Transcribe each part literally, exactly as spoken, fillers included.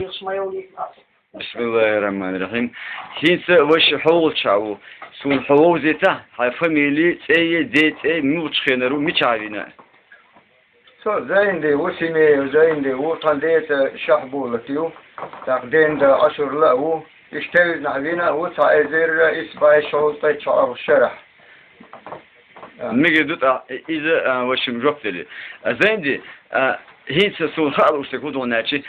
Бисмиллахир-рахманир-рахим. ХӀинца ваша хьо волча ву. Суна хьо вовзийта, хьай фамили, цӀей, ден цӀей, муьлхачу хенара ву, мичахь вина? Со Зайнди ву, Симеев Зайнди ву, тхан деца Шахбулат ю, тӀаккха ден да Ашурла а ву, иштта тевзанахь вина а ву, цхьа эзар исс бӀе шовзткъе чӀоагӀа шарахь. А. Мегар ду тӀаккха иза, а, ваша жоп делира. А, Зайнди, а, хӀинца суна хаа лууш дерг хӀун ду аьлча,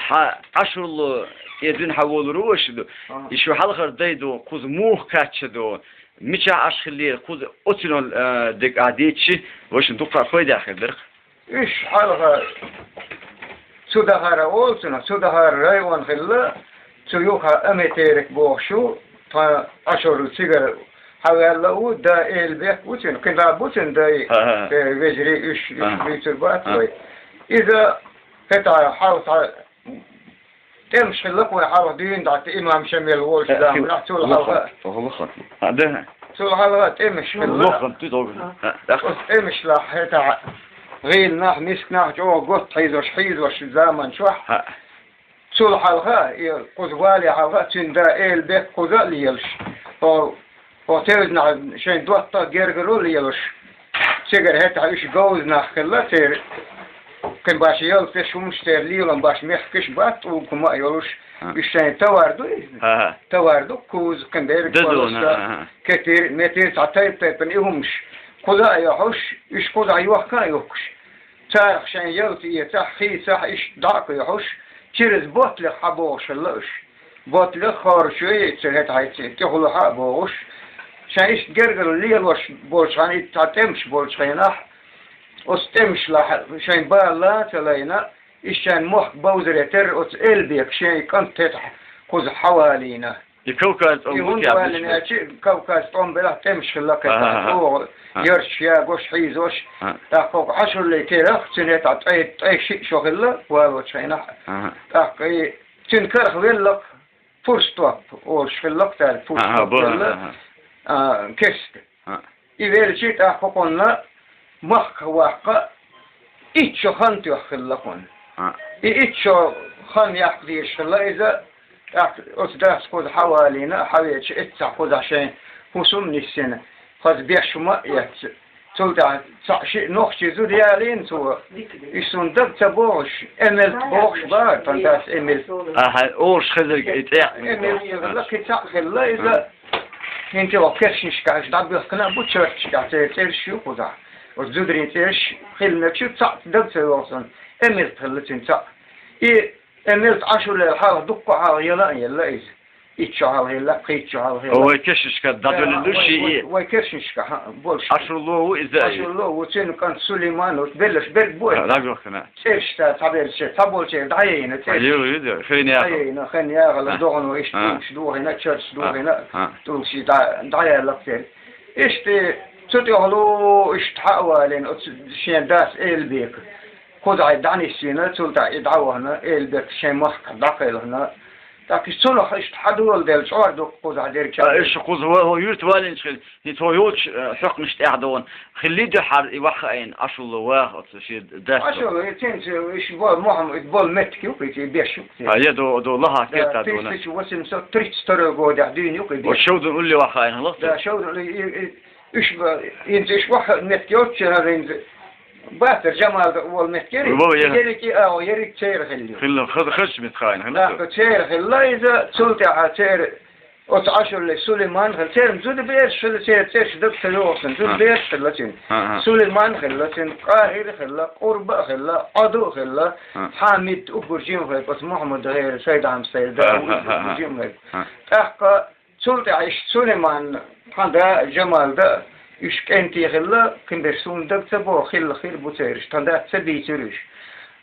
хьан Ашурла тӀе дуьйна хьан волур ву ваша ду, а, и шу хьалхара дай ду, кхуза муха кхаьчна ду, мичахь Ӏаш хиллера, кхуза оццуьнан, а, дерг ахь дийцича, ваша дуккха пайда хир дара-кх. Уьш хьалха Цудахара олу цунах, Цудахара район хилла, цу юха Аметерик бохуш ю, тхан Ашурла цигара хьаваьлла а ву, да Элбек ву цуьнан, кхин дӀа бу цуьнан дай, ХӀа, хӀа. Э, вежарий, уьш, уьш ХӀа. Дуьйцур бац ХӀа. Вай. Иза хӀетахь хьалха цхьа тӀемаш хилла-кх вай хьалха дуьйна дӀа, имам Шамил волчу заманахь, цул хьалха. Лохан. Лохан. А, да. Цул хьалха тӀемаш хилла. Лохан, ты должен. А, да. Оцу тӀемашлахь хӀетахь гӀийла нах, миска нах чӀогӀа готта хьийзош, хьийзош заман чохь. ХӀа. Цул хьалха, и кхуза вале хьалха, цуьнан да Элбек кхуза а лелаш. О, Оха тевзанахь шайн доттагӀа гергара лелаш, цигара хӀетахь уьш говза нах хилла, церан кхин баш ялташ хӀумаш, церан лелам баш мехкаш бац, тӀулг хӀума а йолуш, ХӀа. Уьш шайн товар ду иза? ХӀа, хӀа. Товар ду, куза, кхин берг, Дадона, колоса, ХӀа, хӀа. Кетир, метир, цхьа тайп-тайпана и хӀумаш. Кхуза а йохьуш, уьш кхузахь йохка а йохкуш. Царах шайн ялта эцахь, хийцахь, иштта дӀа а кхоьхьуш, чираз ботталех хьабогӀуш хилла уьш. Ботталех хоржуш ю, цу хӀетахь тӀехула хьа а богӀуш. Шайн иштта гергара лелош болчу хьан, итт цхьа тӀемаш болчу хенахь, оцу тӀемашлахь шайн бала ца лайна, иштта шайн мохк бовзаре терра оцу Элбека шен кӀант хӀетахь кхуза хьавалийна. И Кавказ тӀом И бу хӀунда те валийна аьлча, Кавказ тӀом белахь тӀемаш хилла кхетахь, АхӀа. чӀогӀа АхӀа. ярташ ягош, хьийзош. АхӀа. ТӀаккха хӀокху Ӏашуллин керах, цуьнан хӀетахь ткъе, ткъе шиъ шо хилла, валочу хенахь. АхӀа. ТӀаккха и цуьнан карах велла-кх Пурстоп олуш хилла-кх цара, Пурстоп АхӀа, бу, велла, АхӀа. а, керста. АхӀа. И велча, тӀаккха хӀокхунна махках ваккха итт шо хан тоьхна хилла хӀокхунна. ХӀа. И итт шо хан яккха дезаш хилла иза, тӀаккха оцу дас кхуза хьавалийна, хьавеача, эццахь кхузахь шайн хӀусам а нисйина, хаза беш хӀума а эцна. Цул тӀаьхьа цхьаъ-шиъ нохчийн зуда ялийна цо. И суна дага ца богӀуш, Эмилт бохуш бара, тхан дас Эмилт. АхӀа, олуш хезарг и цӀе а Эмилт хилла, кхин цхьаъ хилла иза. ХӀинца оха кершнашкахь уьш дӀабоьхкина а бу, чарташкахь церан цӀераш ю кхузахь. Оцу зударийн цӀераш хила мегаш ю, цхьаъ дага ца йогӀу суна. Эмилт хилла цуьнан цхьаъ. И Эмилт Ӏашуллера хьалха, дуккха хьалха яла а елла иза. Итт шо хьалха елла, пхийтта шо хьалха елла. Вай кершнашкахь дӀадоьллина ду ши и. Вай кершнашкахь, хӀаъ, болуш. Ӏашулло ву иза. Ӏашулло ву, цуьнан кӀант Сулейман, оцу белларш берг бу. ХӀаъ, дӀабоьхкина. ЦӀераш цхьаберш, цхьаболчеран дӀаяйна цӀераш. Йо, йо, хен яхала. ДӀаяйна, хен яхала, догӀано иштта тӀулгаш дохийна, чарташ дохийна, тӀулгаш дӀа-, дӀаяьлла-кх церан. Иштта цу тӀехула иштта хьа а валийна, оцу шен дас Элбека. Кхузахь дӀанисйина, цул тӀаьхьа и дӀавахана, Элбек шайн махках дӀакхелхина. ТӀаккха иштта цунах иштта хьадоладелла чкъор ду-кх кхузахь дерг. А, уьш кхуза ва-, хӀо юьрта валийначу хила, хӀинца хӀо йолчу, э, хьокханаш тӀехь дона. Хилла ду хьара и ваха айина, Ӏашулло ваха оцу шен дас. Ӏашулло, и цуьнца, уьш бо-, Мухьаммад, и болу меттиг ю-кх и, и беш ю-кх церан. А, я до, до лаха кертта дона. Тысяча восемьсот тридцать второй годехь дуьйна ю-кх и беш. Оцу шовдан улле ваха айина хилла-кх цо? Да, шовдан улле, и, и, уьш ба-, хӀинца уьш ваха меттиг йоццуш хӀара хӀинца. Бацара Жамалда волу меттиг ерриг. Вова, я. Ерриг и агӀо, ерриг церан хилла ю. Хилла, хаза, хазачу меттиг хаийна хилла цо. ТӀаккха церан хилла иза, цул тӀаьхьа церан оцу Ӏашуллин Сулейман хилла. Церан зуда бераш хилла, церан цӀераш дага ца йогӀу суна. Зуда бераш хилла цуьнан. Сулейман хилла цуьнан, Къахир хилла, Къурба а хилла, Ӏаду а хилла, Хьамид уггар жима хилла, оцу Мухьаммад гӀера, Сайд-Ахьмад сайра да, уггар жима хилла. ТӀаккха Цул тӀаьхьа иштта Сулейман, тхан да Жамалда, уьш кӀентий хилла, кхин берш суна дага ца боху, хилла хир бу цераш, тхан дас ца бийцира уьш.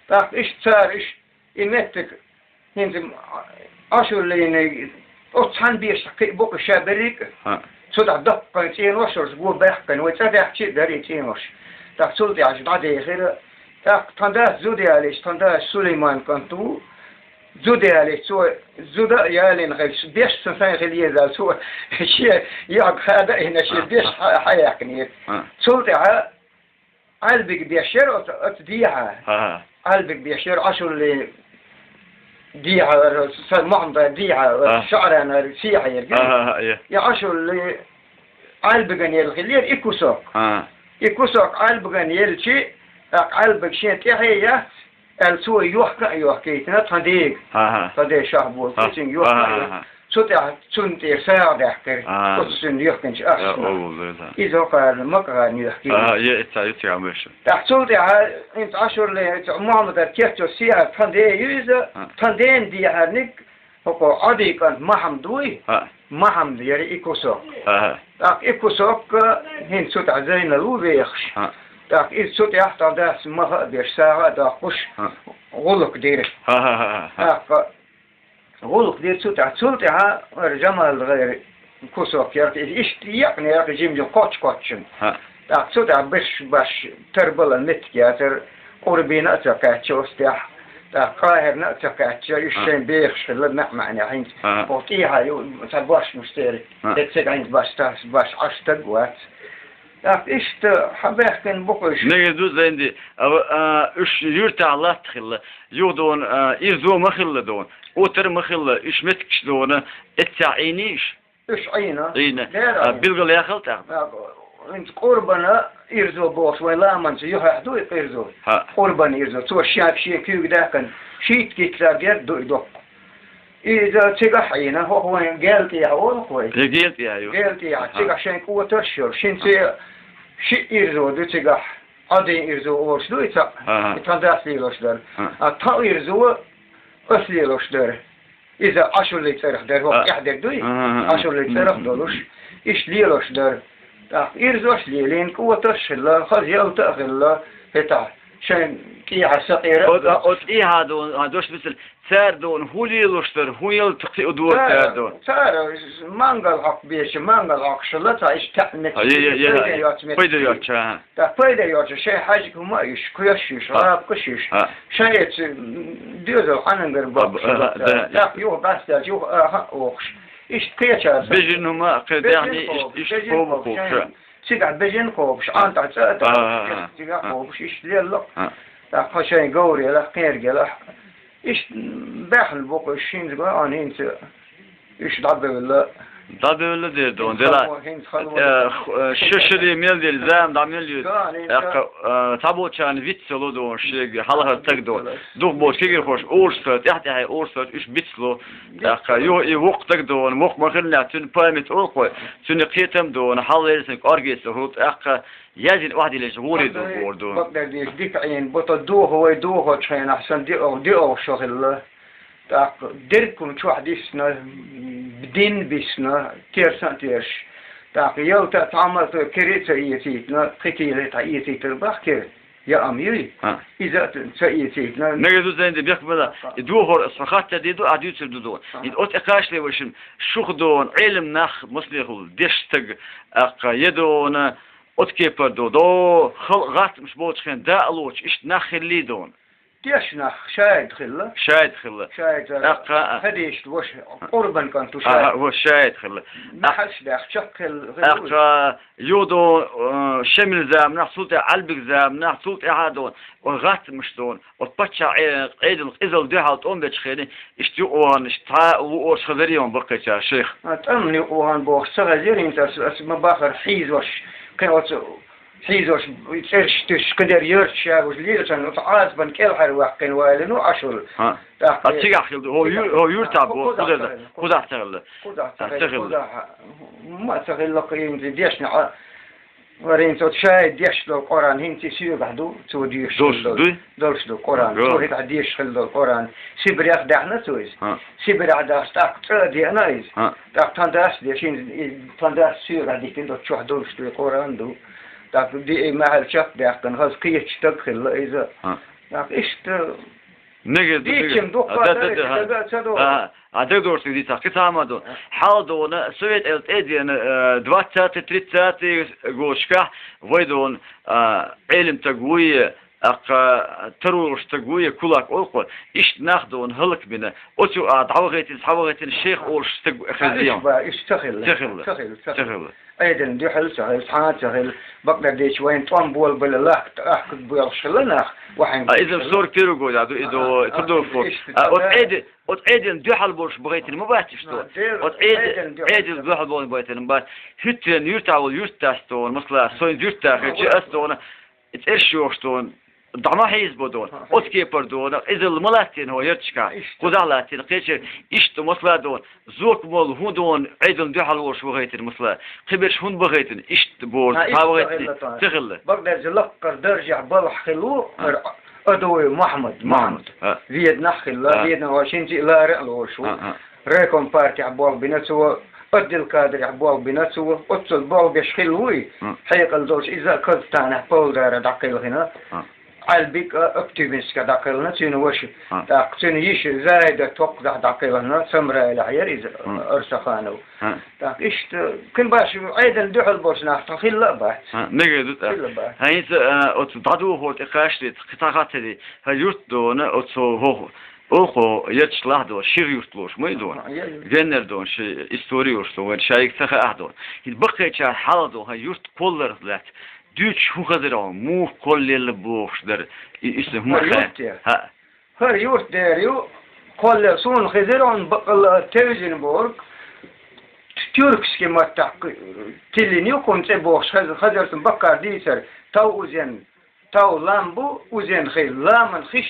ТӀаккха иштта цара иштта и меттиг, хӀинца Ӏашуллина, оцу цхьана бешахь кхин а бу-кх ша берриг а. Цу тӀехь доккха цӀенош йолуш го баьккхина, вай цӀа даьхча а дара и цӀенош. ТӀаккха цул тӀаьхьа уьш дӀадехира. ТӀаккха тхан дас зуда ялийча, тхан дас Сулейман кӀант ву, зуда ялийча, цо зуда а ялийна хилча, беш сан сайн хила еза аьлла, цо шен йоьхк хада а йина, шен беш хьа-, хьаяьккхинера. Цул тӀаьхьа Ӏаьлбиг беш яра оцу, оцу дехьа. Ӏаьлбиг беш яра Ӏашуллин дехьа, сан Мухьаммада дехьа, А. шаӀранара сехьа ерг. А, а, а, е. И Ӏашурли Ӏалбиган ел хиллера и кусок. А. И кусок Ӏалбиган елчи, тӀаккха Ӏалбиг шен тӀехье яц, аьлла, цо йохка а йохкийтина тхан дега. А, а. Тхан де Шахбур, А. куцин йохка а А, а, йохка. а. Цу тӀехь, цунна тӀера сагӀа даьккхира. А. Куц цунна йохкинчу Э, ахчана. овла, да. Иза хӀокхарна, макъахарна йохкийна. А, е, ицца, ицца, я, мыша. ТӀаккха цул тӀехьа, хӀинца Ӏашурли, хӀинца Мухьаммадар кечйо сехьа тхан де ю иза, А. тхан ден дехьарниг, хӀокхо Ӏодий кӀант Махьмад вуй, А. Махьмад яра и кусок. А. ТӀаккха и кусок, хӀинца цу тӀехь Зайнал ву вехаш. А. ТӀаккха иза цу тӀехь тхан дас маха а беш, сагӀа а доккхуш, А. гӀуллакх дира. А, а, а, а. ТӀаккха гӀуллакх дира цу тӀехь. Цул тӀехьа ара Жамал гӀайра кусок яра, иза иштта екъна яра жим-жим кхоччуш-кхоччуш. ХӀаъ. ТӀаккха цу тӀехь беш баш тарбала меттиг яцара, Къурбина а ца кхаьчча оцу тӀехь, тӀаккха Къахьирна а ца кхаьчча, уьш ХӀаъ. шайн бехаш хилла маьӀ-маьӀне хӀинца. ХӀаъ. Оцу тӀехьа ю цхьа бошмаш церан, ХӀаъ. тӀе цига хӀинца баш тас, баш Ӏаш стаг вац. ТӀаккха иштта хьабаьхкина бу-кх уьш. Мегар ду, Зайнди, а, а, уьш юьртахь латта хилла, юха дона, а, ирзо ма хилла дона, отар ма хилла, уьш меттигаш дона, эццехь Ӏийний уьш? Уьш Ӏийна. Ӏийна. Дера А, Ӏийна. билгал яхал тӀаккха. А, хӀинца Къурбана ирзо бохуш вайн ламанца юьхьехь ду и ирзо? ХӀаъ. Къурбана ирзо. Цо шен, шен куьйга даьккхина, шийтта гитлар дерг ду и доккха. Иза цигахь Ӏийна, хӀокху вайн гел тӀехьа олу-кх вай. Е гел тӀехьа ю. Гел тӀехьа, Аха. цигахь шайн кӀотарш йолуш. ХӀинца шиъ ирзо ду цигахь, Ӏодин ирзо олуш ду и цхьаъ, Аха. и тхан дас лелош дара. Аха. А тхан ирзо ас лелош дара. Иза Ӏашурли цӀарах дара, хӀокху А. тӀехь дерг дуй? Аха, аха, аха. Ӏашурли цӀарах долуш, иштта лелош дара. ТӀаккха ирзош лелийна, кӀотарш хилла, хаза ялта а хилла, хӀетахь шайн тӀехьа сакъера а Оцу, долуш. оцу тӀехьа ду, а, дош бисина, Цара дона хӀун лелош дара, хӀун ялта кхио дора Цара, цара дона? цара мангал хьокху бечу, мангал хьокхуш хилла, цхьа иштта таьӀна меттиг, А, е, е, е, пайда е. йоцу меттиг. Пайда йоцу, а. ТӀаккха пайда йоцу, шайн хьаьжкӀа хӀума а йиш, кхоьш йиш, А. гӀабакхаш йиш. А. Шайн эцу, м, доьзал хьанангара А, боккхуш а, хилла а, цара. да. ТӀаккха юха бӀаьстаьлча, юха аха а вохуш. Иштта кхечара. Бежина хӀума, кхин Бежина даьхни, кхобуш, иштта, иштта бежина кхобу кхобуш, кхобуш, а. а. Цигахь бежина кхобуш, А, а, а, а, цигахь а. кхобуш, иштта лелла. А. ТӀаккха шайн говр елахь, кхерг елахь. Иштта баьхна бу-кх уьш хӀинца, гой, хӀинца уьш дӀабевлла. ДӀабевлла дера дона, дела, хӀинца халон, хӀинца халон. э, х-, э, ши шаре мел дели, зама дӀа мел йоьду. Да, хӀинца. ТӀаккха, э, цхьаболчарна виц ца ло дона, шега хьалхара стаг дона. Виц ца ло. Дукха болчу кегийрхоша оршах, тӀаьхь-тӀаьхье оршах, уьш биц ло. ТӀаккха юха и воккха стаг дона, воккха ма хиллинехь, цуьнан память олу-кх вай, цуьнан кхетам дона, хьалха леррина кӀоргеца хӀума, тӀаккха Яздина охьадиллинчу гӀоре ду, гӀора ду. Бакъдерг дийша, дика Ӏийна, бу тхан дохо вай дохочу хенахь санна диъ-, диъовш хилла. ТӀаккха дерриг хӀума чохь диссина, дин биссина, терсан а терш. ТӀаккха ялта а цхьамма а кира а ца эцийтина, кхин кийла тхьа эцийтар бах кира. Я ам юй? А. Иза а ца эцийтина. Мегар ду, Зайнди, бехк бала. А. И дохор ас хаттар дийр ду, ахь дуьйцур ду дона. Аха. И оцу тӀе кхачале вай шимма, шух дона, Ӏелам нах массанехула деш стаг, аккха, я дона, Оцу кепара ду, до халкъ гӀаттамаш болчу хенахь да а лоцуш, иштта нах хиллий дона? Дешна нах шайда хилла. Шайда хилла. Шайда. ТӀаккха а. Хадийшта ваша, Къурбан кӀант ву шайда. Аха, ваша шайда хилла. Нахьаш деш чекх хилла, хилла. ТӀаккха юха дона, э, Шемил заманахь, цул тӀаьхьа Ӏалбиг заманахь, цул тӀаьхьа дона, оцу гӀаттамаш дона, оцу паччахь Ӏе-, Ӏедал къизалла дуьхьал тӀом бечу хенахь, иштта юкъа вахана, иштта цхьа а ву оша хазар йона баккхийчара шайх. А, тӀамна юкъа вахана бохуш ца хезира, хӀинца ас, ас ма бахара хьийзош, кхин оцу хьийзош, цӀераш туьсуш, кхидерг йоьрташ ягуш лелачарна, оцу Ӏазапан кӀелхьара ваьккхина валийна ву Ӏашур. ХӀаъ. ТӀаккха А, цигахь хилла ду, хӀо ю-, хӀо юьртахь боху, кхузахь ца хилла, кхузахь ца хилла. Кхузахь ца хилла, кхузахь ца хилла. Ма ца хилла, кхин дешна Ӏа-, вара хӀинца оцу шайда дешдолу Къуръан хӀинца и соьгахь ду, цо дешаш хилла долу. Долуш ду? Долуш ду Къуръан. Цо хӀетахь дешаш хилла долу Къуръан. Сибрех даьхна цо иза? ХӀаъ. Сибрех дахча тӀаккха цӀа а деана иза? ХӀаъ. ТӀаккха тхан дас деш, хӀинца и тхан дас соьгахь диттина, оцу чохь долуш ду и Къуръан ду. ТӀаккха диъ и маьхьал чекхдаьккхина, хаза кхеташ стаг хилла иза. ХӀаъ. ТӀаккха иштта Мегар ду, дийцина мегар. Дуккха А, да, да, дара, да, ха. Дага а ца дора. А, а, дага дорцуьнга дийцахь, кхин цхьа хӀума дона. Хьал дона, Совет Ӏедал тӀе а деана, э, двадцатый, тридцатый годашкахь вай дона, а, Ӏелам стаг вуй, аккха, таро йолуш стаг вуй, кулак олу-кх вай. Иштта нах дона хӀаллакбина. Оцу а дӀавахийтина, схьавахийтина шайх олуш стаг хезна. Иш ба, иш ца хилла. Ца хилла. Ца хилла, ца хилла. Ца хилла. Ӏедална дуьхьал ца хилла, цхьа а ца хилла, бакъдар дийцича вайна тӀом болабелла лахка, ахка боьлхуш хилла нах, вахьанга. А иза сорок первый год а ду, иза, а, а, Трудовиков. Иштта, а, оцу Ӏеда-, оцу Ӏедална дуьхьал болуш бахийтина ма бац иштта. А, дер-, оцу Ӏеда-, Ӏедална дуьхьал, Ӏедална дуьхьал болуш бахийтина бац. ХӀуьттаренна юьртахь волу юьртадаст дона, масала, сайна юьртахь хилча, ас дона, и цӀераш йохуш дона, дӀа ма хьийзабо дона. Оцу кепара дона, иза ма латтийна хӀо ярташкахь, кхузахь латтийна, кхечера, иштта масала дона, зока молла хӀун дона, Ӏедална дуьхьал волуш вахийтина масала, кхиберш хӀунда бахийтина, иштта бохуш, цхьа вахийтина ца хилла. Бакъдерза лаккхара даржехь балхахь хилла ву, хӀара Адуев Мохьмад, Мохьмад. Веданахь хилла, Веданахь ваьлча хӀинца а лара а лоруш ву. Райком партехь болх бина цо, отдел кадрехь болх бина цо, оццул болх беш хилла ву и. Хьекъал долуш иза а Казахстанехь Павлодаре дӀакхелхина. Ӏалбик а Актюбинскехь дӀакхелхина цуьнан ваша. ТӀаккха цуьнан йиша Зайда токхазахь дӀакхелхина, Самраилехь яра иза, Арсаханов. ТӀаккха иштта, кхин баш Ӏедална дуьхьал болуш нах тхан хилла а бац. Мегар ду тӀаккха. Хилла бац. ХӀинца, а, оцу дӀадохорна тӀе кхачале, кхин цхьа хаттар ди. ХӀара юрт дона, оцу хӀокху Оха ярташ лахь дона, шира юрт лоруш ма ю дона. Веннар дона, ши истори йолуш дона, вайн шайга ца хаахь дона. ХӀинца баккхийчара хьалха дона, хӀара юрт кхолларх лаьцна. Дуьйцуш хӀун хазар хьуна, муха кхоллаелла бохуш дара. И, и, хӀара юрт я? ХӀаъ. ХӀара юрт дера ю, кхоллаелла суна хезира хьуна бакъалла тевжина бохург. Тюркский маттахь тиллина ю кхунна цӀе бохуш, хазар, хазар суна баккхар дийцар, тав узен. Тав лам бу, узен хилла, ламан хиш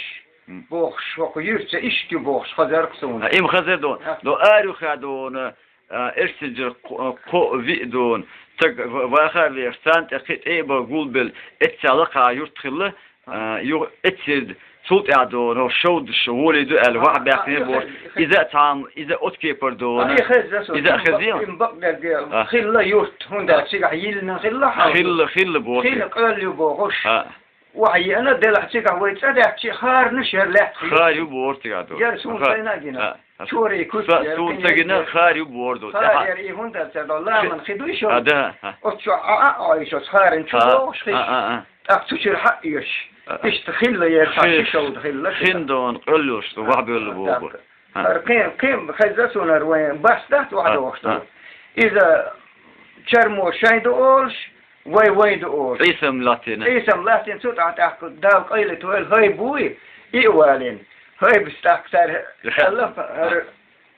бохуш, хӀокху юьртаца иштта ю бохуш хазарх суна. А, им хазар дона. Но ара юха дона, а, эрсинчара кхо-, кхо а виъ дона. Стаг ва-, ваха а вехаш, царна тӀе кхин тӀе а бан гулбелла, эццахь лакхахь юрт хилла, а, юха эццера цул тӀаьхьа дона, шовдаш волий ду аьлла, ваха баьккхина бохуш. Иза а цхьа, иза оцу кепара дона. Иза а хеза. Им бакъдерг хилла юрт, хӀунда аьлча цигахь йиллина хилла хьал. Хилла, хилла боху. Хилла къоьлла ю бохуш. Охьа еана делахь цигахь вай цӀа даьхчи, хаарнаш яра лаьтта. Хаар ю боху цигахь дона. Яра суна сайна а гина. Чорий куьрс яра, суна ца гина, хаар ю боху дона. Хаар яра, и хӀунда ца до, ламан хи дуй шо? А, да. Оцу чу а, а, а, и шо, хааран чу бохуш хиш. ТӀаккха цу чуьра хьаъ йоьш. Иштта хилла яра, цхьа ши шовда хилла. Хин дона, къоьллуш, вахьа бевлла боху. ХӀара кхин, кхин хеза сунара вайн бас дац вахьа дохуш долу. Иза чармо шайн ду олуш, вай вайн ду олуш. Ӏийсам латтийна. Ӏийсам латтийна, цу тӀехь тӀаккха Дала къайле тойла хӀай буй, и а валийна. ХӀай бис тӀаккха цара аьлла, хӀара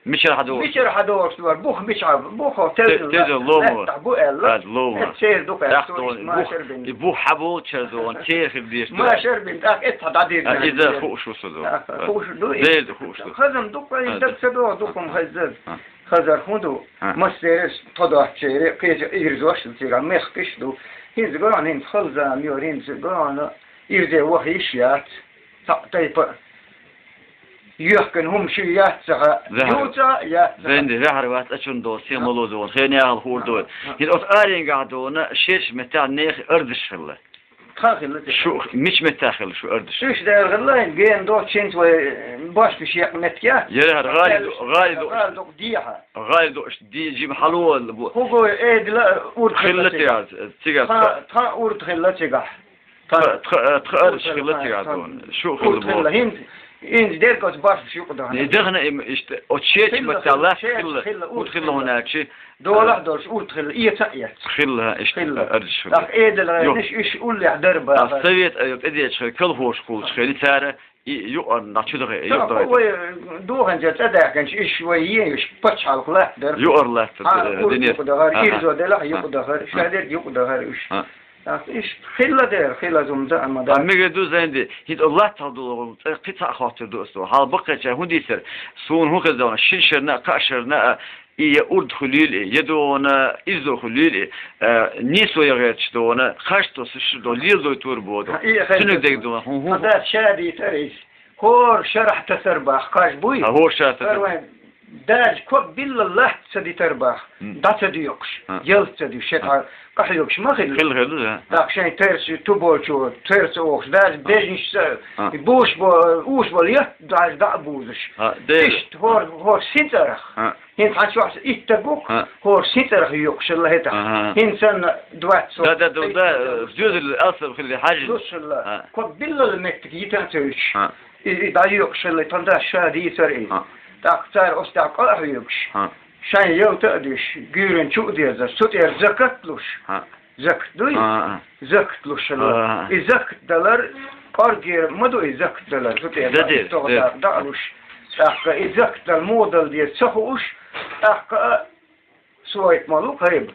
мичара хьадогӀуш? Мичара хьадогӀуш вара? Бух мичахь? Бух хӀо тезна, тезна ломо. Лаьттахь бу аьлла. Ломо. Эццера дукха аьлла, бух, и бух хьаболчара дона, церан хир деш. Машар бина, тӀаккха эццахь дӀадийрна. Иза хууш ву со дона. Хууш ду и? Дерда хууш ду. Хазам дукха, и даг ца догӀу, дукха хаза. Хазар хӀун ду? Массераш тхо доцчерий, кхечу ирзош цигахь мехкаш ду. ХӀинца гана, хӀинца халзам йо, хӀинца гана, ирзе ваха йиш яц. Цхьаъ тайпа йоьхкина хӀума ши яц цаха. Юца яц цаха. Зенди, вехьар вац, ачун долу, сема ло дона, хен яхал хуур дона. ХӀинца оцу аренгахь дона, шераш меттехь нехан ардаш хилла. Тхан хилла цигахь. Шу, мича меттехь хилла шу ардаш? Уьш дер хилла, гена доцчинца вай башка шекъ меттиг яц. Яра хӀара гӀали ду, гӀали ду. ГӀали ду дехьа. ГӀали ду, ди, жима хьало бу. ХӀугой эдила урд хилла цигахь. Тхан, тхан урд хилла цигахь. Тха, тха, тха арш хилла цигахь дона. Шу хилла боху. ХӀинца, хӀинца дерг оцу башхаш юкъа дахана. Дахана им иштта, оцу шеча маттахь латта хилла, урд хилла хӀуна аьлчи. Долахь долуш урд хилла, эца а эц. Хилла, иштта арш хилла. ТӀаккха эдала гӀайнаш уьш уллехь дара баха. Совет айо тӀедечу хай, колхоз кхулчу хай, цара и юкъарна чу дахе, юкъа дахе. Вай духанча цӀа даьхкинчу уьш вай ен уьш пачхьалкх латта дара. Юкъара латта, э, урд динера. Юкъа дахара, ирзо делахь юкъа дахара, шадерг юкъа дахара уьш. ТӀаккха иштта хилла дера, хила зум даъа ма дац. Мегар ду, Зайнди, хӀинца латтах долу, цӀе кхин цхьаъ хоттур ду аса. Хьала баккхийчара хӀун дийцара, суна хӀун хеза дона, шина шарна а, кхаа шарна а, и я урд хуьлийла и, я дона, иззо хуьлийла и, а, нийсо я гӀерташ дона, хаш тосуш дона, леладой тур бо дона. Цуьниг дег дона, хӀун, хӀун. Ма дац, ша дийцара иза. ХӀора шарахь тасар бах, кхаж буй? ХӀора шарахь тасар. Вайн даьржа ког билла латта ца дитар бах, дӀа ца доькъуш, ялта ца дуьш, шен тӀа къахьоьгуш ма хилла. Хилла, хилла, да. ТӀаккха шайн терса ту болчо, терса охуш, даьржа бежнаш ца, буш бо, уш болу ятта даьржа дӀа а бузуш. Иштта хӀор-, хӀорш синцарах. ХӀинца хьан чохь итт стаг ву-кх, хӀорш синцарах йоькъуш хилла хӀетахь. ХӀинца санна двадцать. Да, да, да, да, доьзал алсам хилла хьажа. Дус хилла. Ког биллал меттиг йита а ца йиташ. И, и дӀайоькъуш хилла, тхан дас ша дийцара иза. ТӀаккха цара оцу тӀехь къа а хьоьгуш. шайн ялта а деш, гуьйрана чу а дезаш, цу тӀера закат луш. ХӀаъ. Закат дуй? ХӀаъ. Закат луш хилла. ХӀаъ. И закат далар, кӀоргера ма ду и закат далар, цу тӀера Да, да, дӀа, да. ДӀа а луш. ТӀаккха и закат дала муха дала деза ца хууш, тӀаккха а Суайт-молла ву ХӀайба.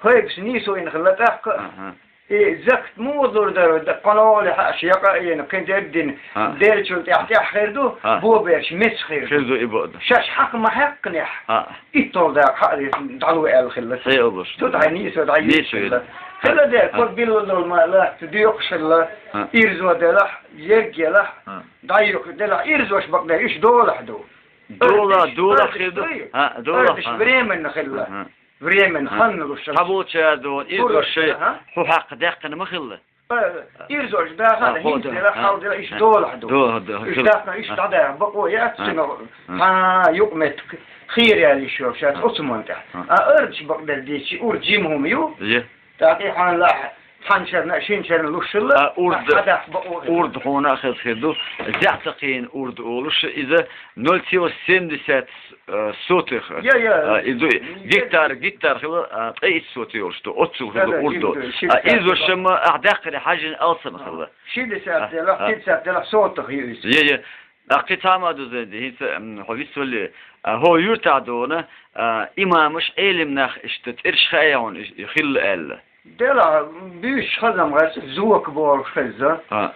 ХӀайбас нийсо йина хилла тӀаккха а. ХӀаъ. И закат муха лур дара, да, кхоьлгӀа хьаъаш якъа а йина, кхин дерг дина, ХӀаъ. Деллачул тӀаьхьа тӀаьхьа хир ду, ХӀаъ. Бобераш меца хир ду. Хир ду и бакъда. Шаьш хьакха ма хьаьккхинехь, ХӀаъ. ИтталгӀа дакъа хьаъ дӀалу аьлла хилла. Хье олуш. Цу тӀехь нийсо дӀайийца хилла. Хилла дера, кхо билла долу ма латта доькъуш хилла, ХӀаъ. Ирзо делахь, ерг елахь, ХӀаъ. ДӀайоькъуш делахь, ирзош бакъдерг, уьш долахь ду. Дола, Ардаш, дола ардаш хир ду. Дуй? ХӀаъ, дола, Ардаш ХӀаъ. Временно хилла. ХӀаъ. Временно ХӀаъ. Ханна луш. Цхьаболчара ду, ирзош шай, ХӀаъ. ХӀу хьакха даьккхина ма хилла. Э, ирзош дахана, ХӀаъ, хӀинца да, дела, ХӀаъ. Хьал дела, иш ХӀаъ. Дола хьа ду. Дола, дола, Иш хилла. Дахана, иш ХӀаъ. ДӀадаха, бакъо яц, ХӀаъ. Цуьнан, ХӀаъ. Хьан юкъ меттиг, хийра ялийш йолуш яц, ХӀаъ. Оцу ман тӀехь. ХӀаъ. А ардаш бакъдерг дийцчи, урд жима хӀума ю? Е. ТӀаккха и хьан лахь, Хьан шарна, шин шарна луш хилла, А, урд, хьадахь бакъо хилла. Урд хьуна а хеза хир ду, зехьа ца кхийна урд олуш, иза ноль целых семьдесят, э, сотых, Я, я. э, и ду, гектар, гектар хилла, а, ткъе итт сотый йолуш ду, оццул Да, хилла да, урд ду. Жимма ду, А, шестьдесят иза шимма ахь даьккхина хьажжина алсам хилла. Шестьдесят А, делахь, а. Пятьдесят делахь сотых ю иза. Я, я. А, кхин цхьа хӀума ду, Зайди, хӀинца, м, хьо вицвале, а, хьо юьртахь дуна, а, имамаш, Ӏелим нах иштта цӀераш хаьий хьуна, и, и хилла аьлла? Делахь, буьйсуш хазам гӀерта, Зока бохуш хезна. А.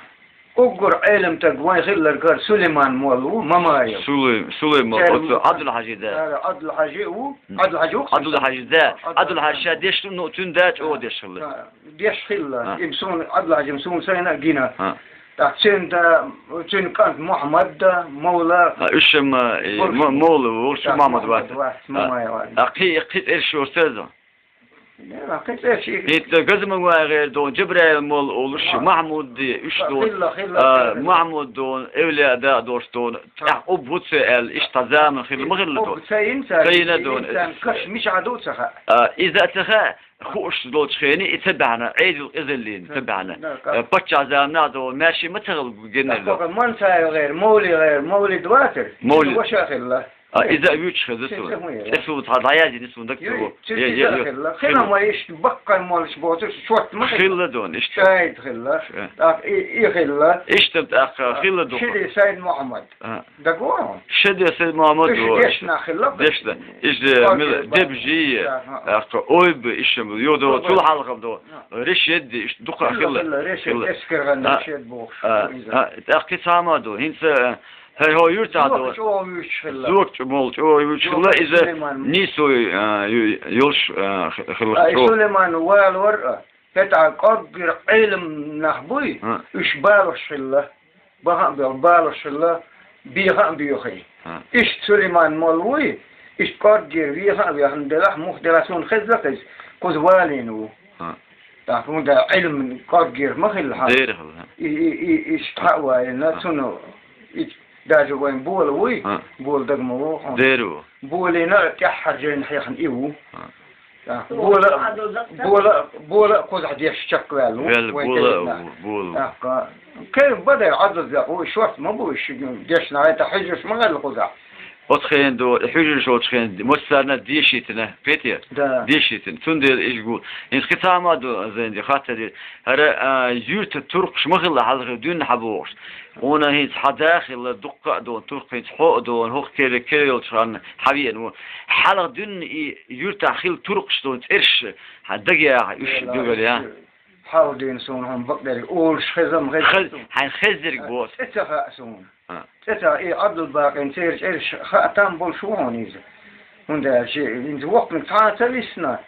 Уггар Ӏелам стаг вайн хилларг хӀара Сулайман молла ву, Мамаев. Сулай-, Сулайман, Церан оцу Ӏабдул-Хьажи да. Ара Ӏабдул-Хьажи ву? М. Ӏабдул-Хьажи ву? Ӏабдул-Хьажи да. Ӏабдул-Хьажи ша деш ду, ну, цуьнан да чӀогӀа деш хилла. А, деш хилла. А. Им суна, Ӏабдул-Хьажи суна сайна а гина. А. ТӀаккха цуьнан да, цуьнан кӀант Мухьаммад да, Мовла. А, уьш-м, э, Мо-, Мовла ву, шу Мухьаммад вац. Мухьаммад вац, А. Мамаев вац. А, кхин, кхин цӀераш ю церан? Нера, кхин цӀераш и- ХӀинца Газмагай гӀера ду, Джабраил молла олуш, Ма- Махьмуд ди, уьш А, ду. хилла, хилла, А, хилла. Махьмуд ду, эвлия да а долуш ду. А. ТӀехь Къубба ву ца аьлла, иштта заман хилла ма хилла ду. Къубба ца йина цара, Ца йина ду. Инсан каш мичахь ду ца хаьа. А, иза а ца хаьа, хууш долчу хене и ца баьхьна, Ӏедал къизаллина ца баьхьна. Да, Э, паччахь заманахь ду, маьрша ма ца хилла геннара ду. Тахкога Мансаев гӀера, Мовли гӀера, Мовлид вацара. Мовлид. Ваша хилла. А, иза а вуьйцуш хеза Ца цо. ца хӀун яра? Цу цо цхьа дӀаяздина суна даг Юй, цо. цу Е, цу е, ца е. хилла. Хилла. Хила ма иштта баккхайн моллаш боцуш, шорт ма хилла. Хилла ду, иштта. Шайд хилла. Ше. ТӀаккха и, и хилла. Иштта тӀаккха А, хилла ду. Шиди Сайд Мухьаммад. А. Даго? Шеде Сайд Мухьаммад Уьш ду. дешна хилла. Дешна. Иштта Кафир мила ба. Дебжи. Да, ха. ТӀаккха Ойб иштта ду. Йо ду, Ойб. Цул хьалха ду. Ха. Решедди иштта дукха Хилла, хилла. хилла, Решед, Хилла. Эскерхан А, Решед бохуш. а, Иза. а, тӀаккха кхин цхьа хӀума ду. ХӀинца, э, хӀай хьо юьртахь ду. ЧӀогӀа вуьйцуш хилла. Зокачу молла чӀогӀа вуьйцуш хилла, иза Сулайман. нийсой, а, ю-, йолуш, а, хи-, хилла А, и чӀогӀа. Сулайман валор, а, хӀетахь кӀорггера Ӏелам нах буй, А. уьш балош хилла. Баха а боьлху, балош хилла, беха а боьхий. А. Иштта Сулайман молла вуй, иштта кӀорггера веха а вехна делахь, муха делахь суна хезна хеза, кхуза валийна ву. А. ТӀаккха хӀунда Ӏилма кӀорггера ма хилла хьан. Дера хилла. И, и, и, иштта хьа а вайна, А. цунна и даже вайн бола вуй, А. бола дага ма ву хьуна. Дера ву. Болийна а тӀаьххьарчу жайна хьехна и ву. А. ТӀаккха бола, бола, бола а кхузахь деш чекхваьлла ву. Ваьлла вайн бола, дерригнах. Бола ву. ТӀаккха кхин бадар Ӏадаззакъ ву, и шорта ма бу, и ши дешна гӀайта хьуьжарш ма хилла кхузахь. Оцу хенахь ду, и хьуьжарш йолчу хенахь массарна а дешийтина, кхетий? Да. Дешийтина. Цундела иш гу. ХӀинца кхин цхьа хӀума ду, Зайди, хаттар дира. ХӀара, а, юьртан туркхаш ма хилла хьалхе дуьнна хьан бохуш. Хьуна хӀинца хьан да хилла, дуккха а ду, туркх хӀинца хьо а ду, хӀокху кер-, кер йолчу ханна хьан веана ву. Хьалха дуьнна и юьртахь хилла туркхаш ду, цӀераш хьан дага яха, уьш Вела, дуьгара я. уьш хьалха дуьйна суна хьуна бакъдерг олуш хезам хеза Хез-, суна. Хьайн хездерг А, боцу. ЦӀе ца хаьа суна. А. ЦӀе ца, и Ӏабдулбакъин церан чӀераш хаа там болуш ву хьуна иза. ХӀунда аьлча, иза воккханиг цхьа а ца висна,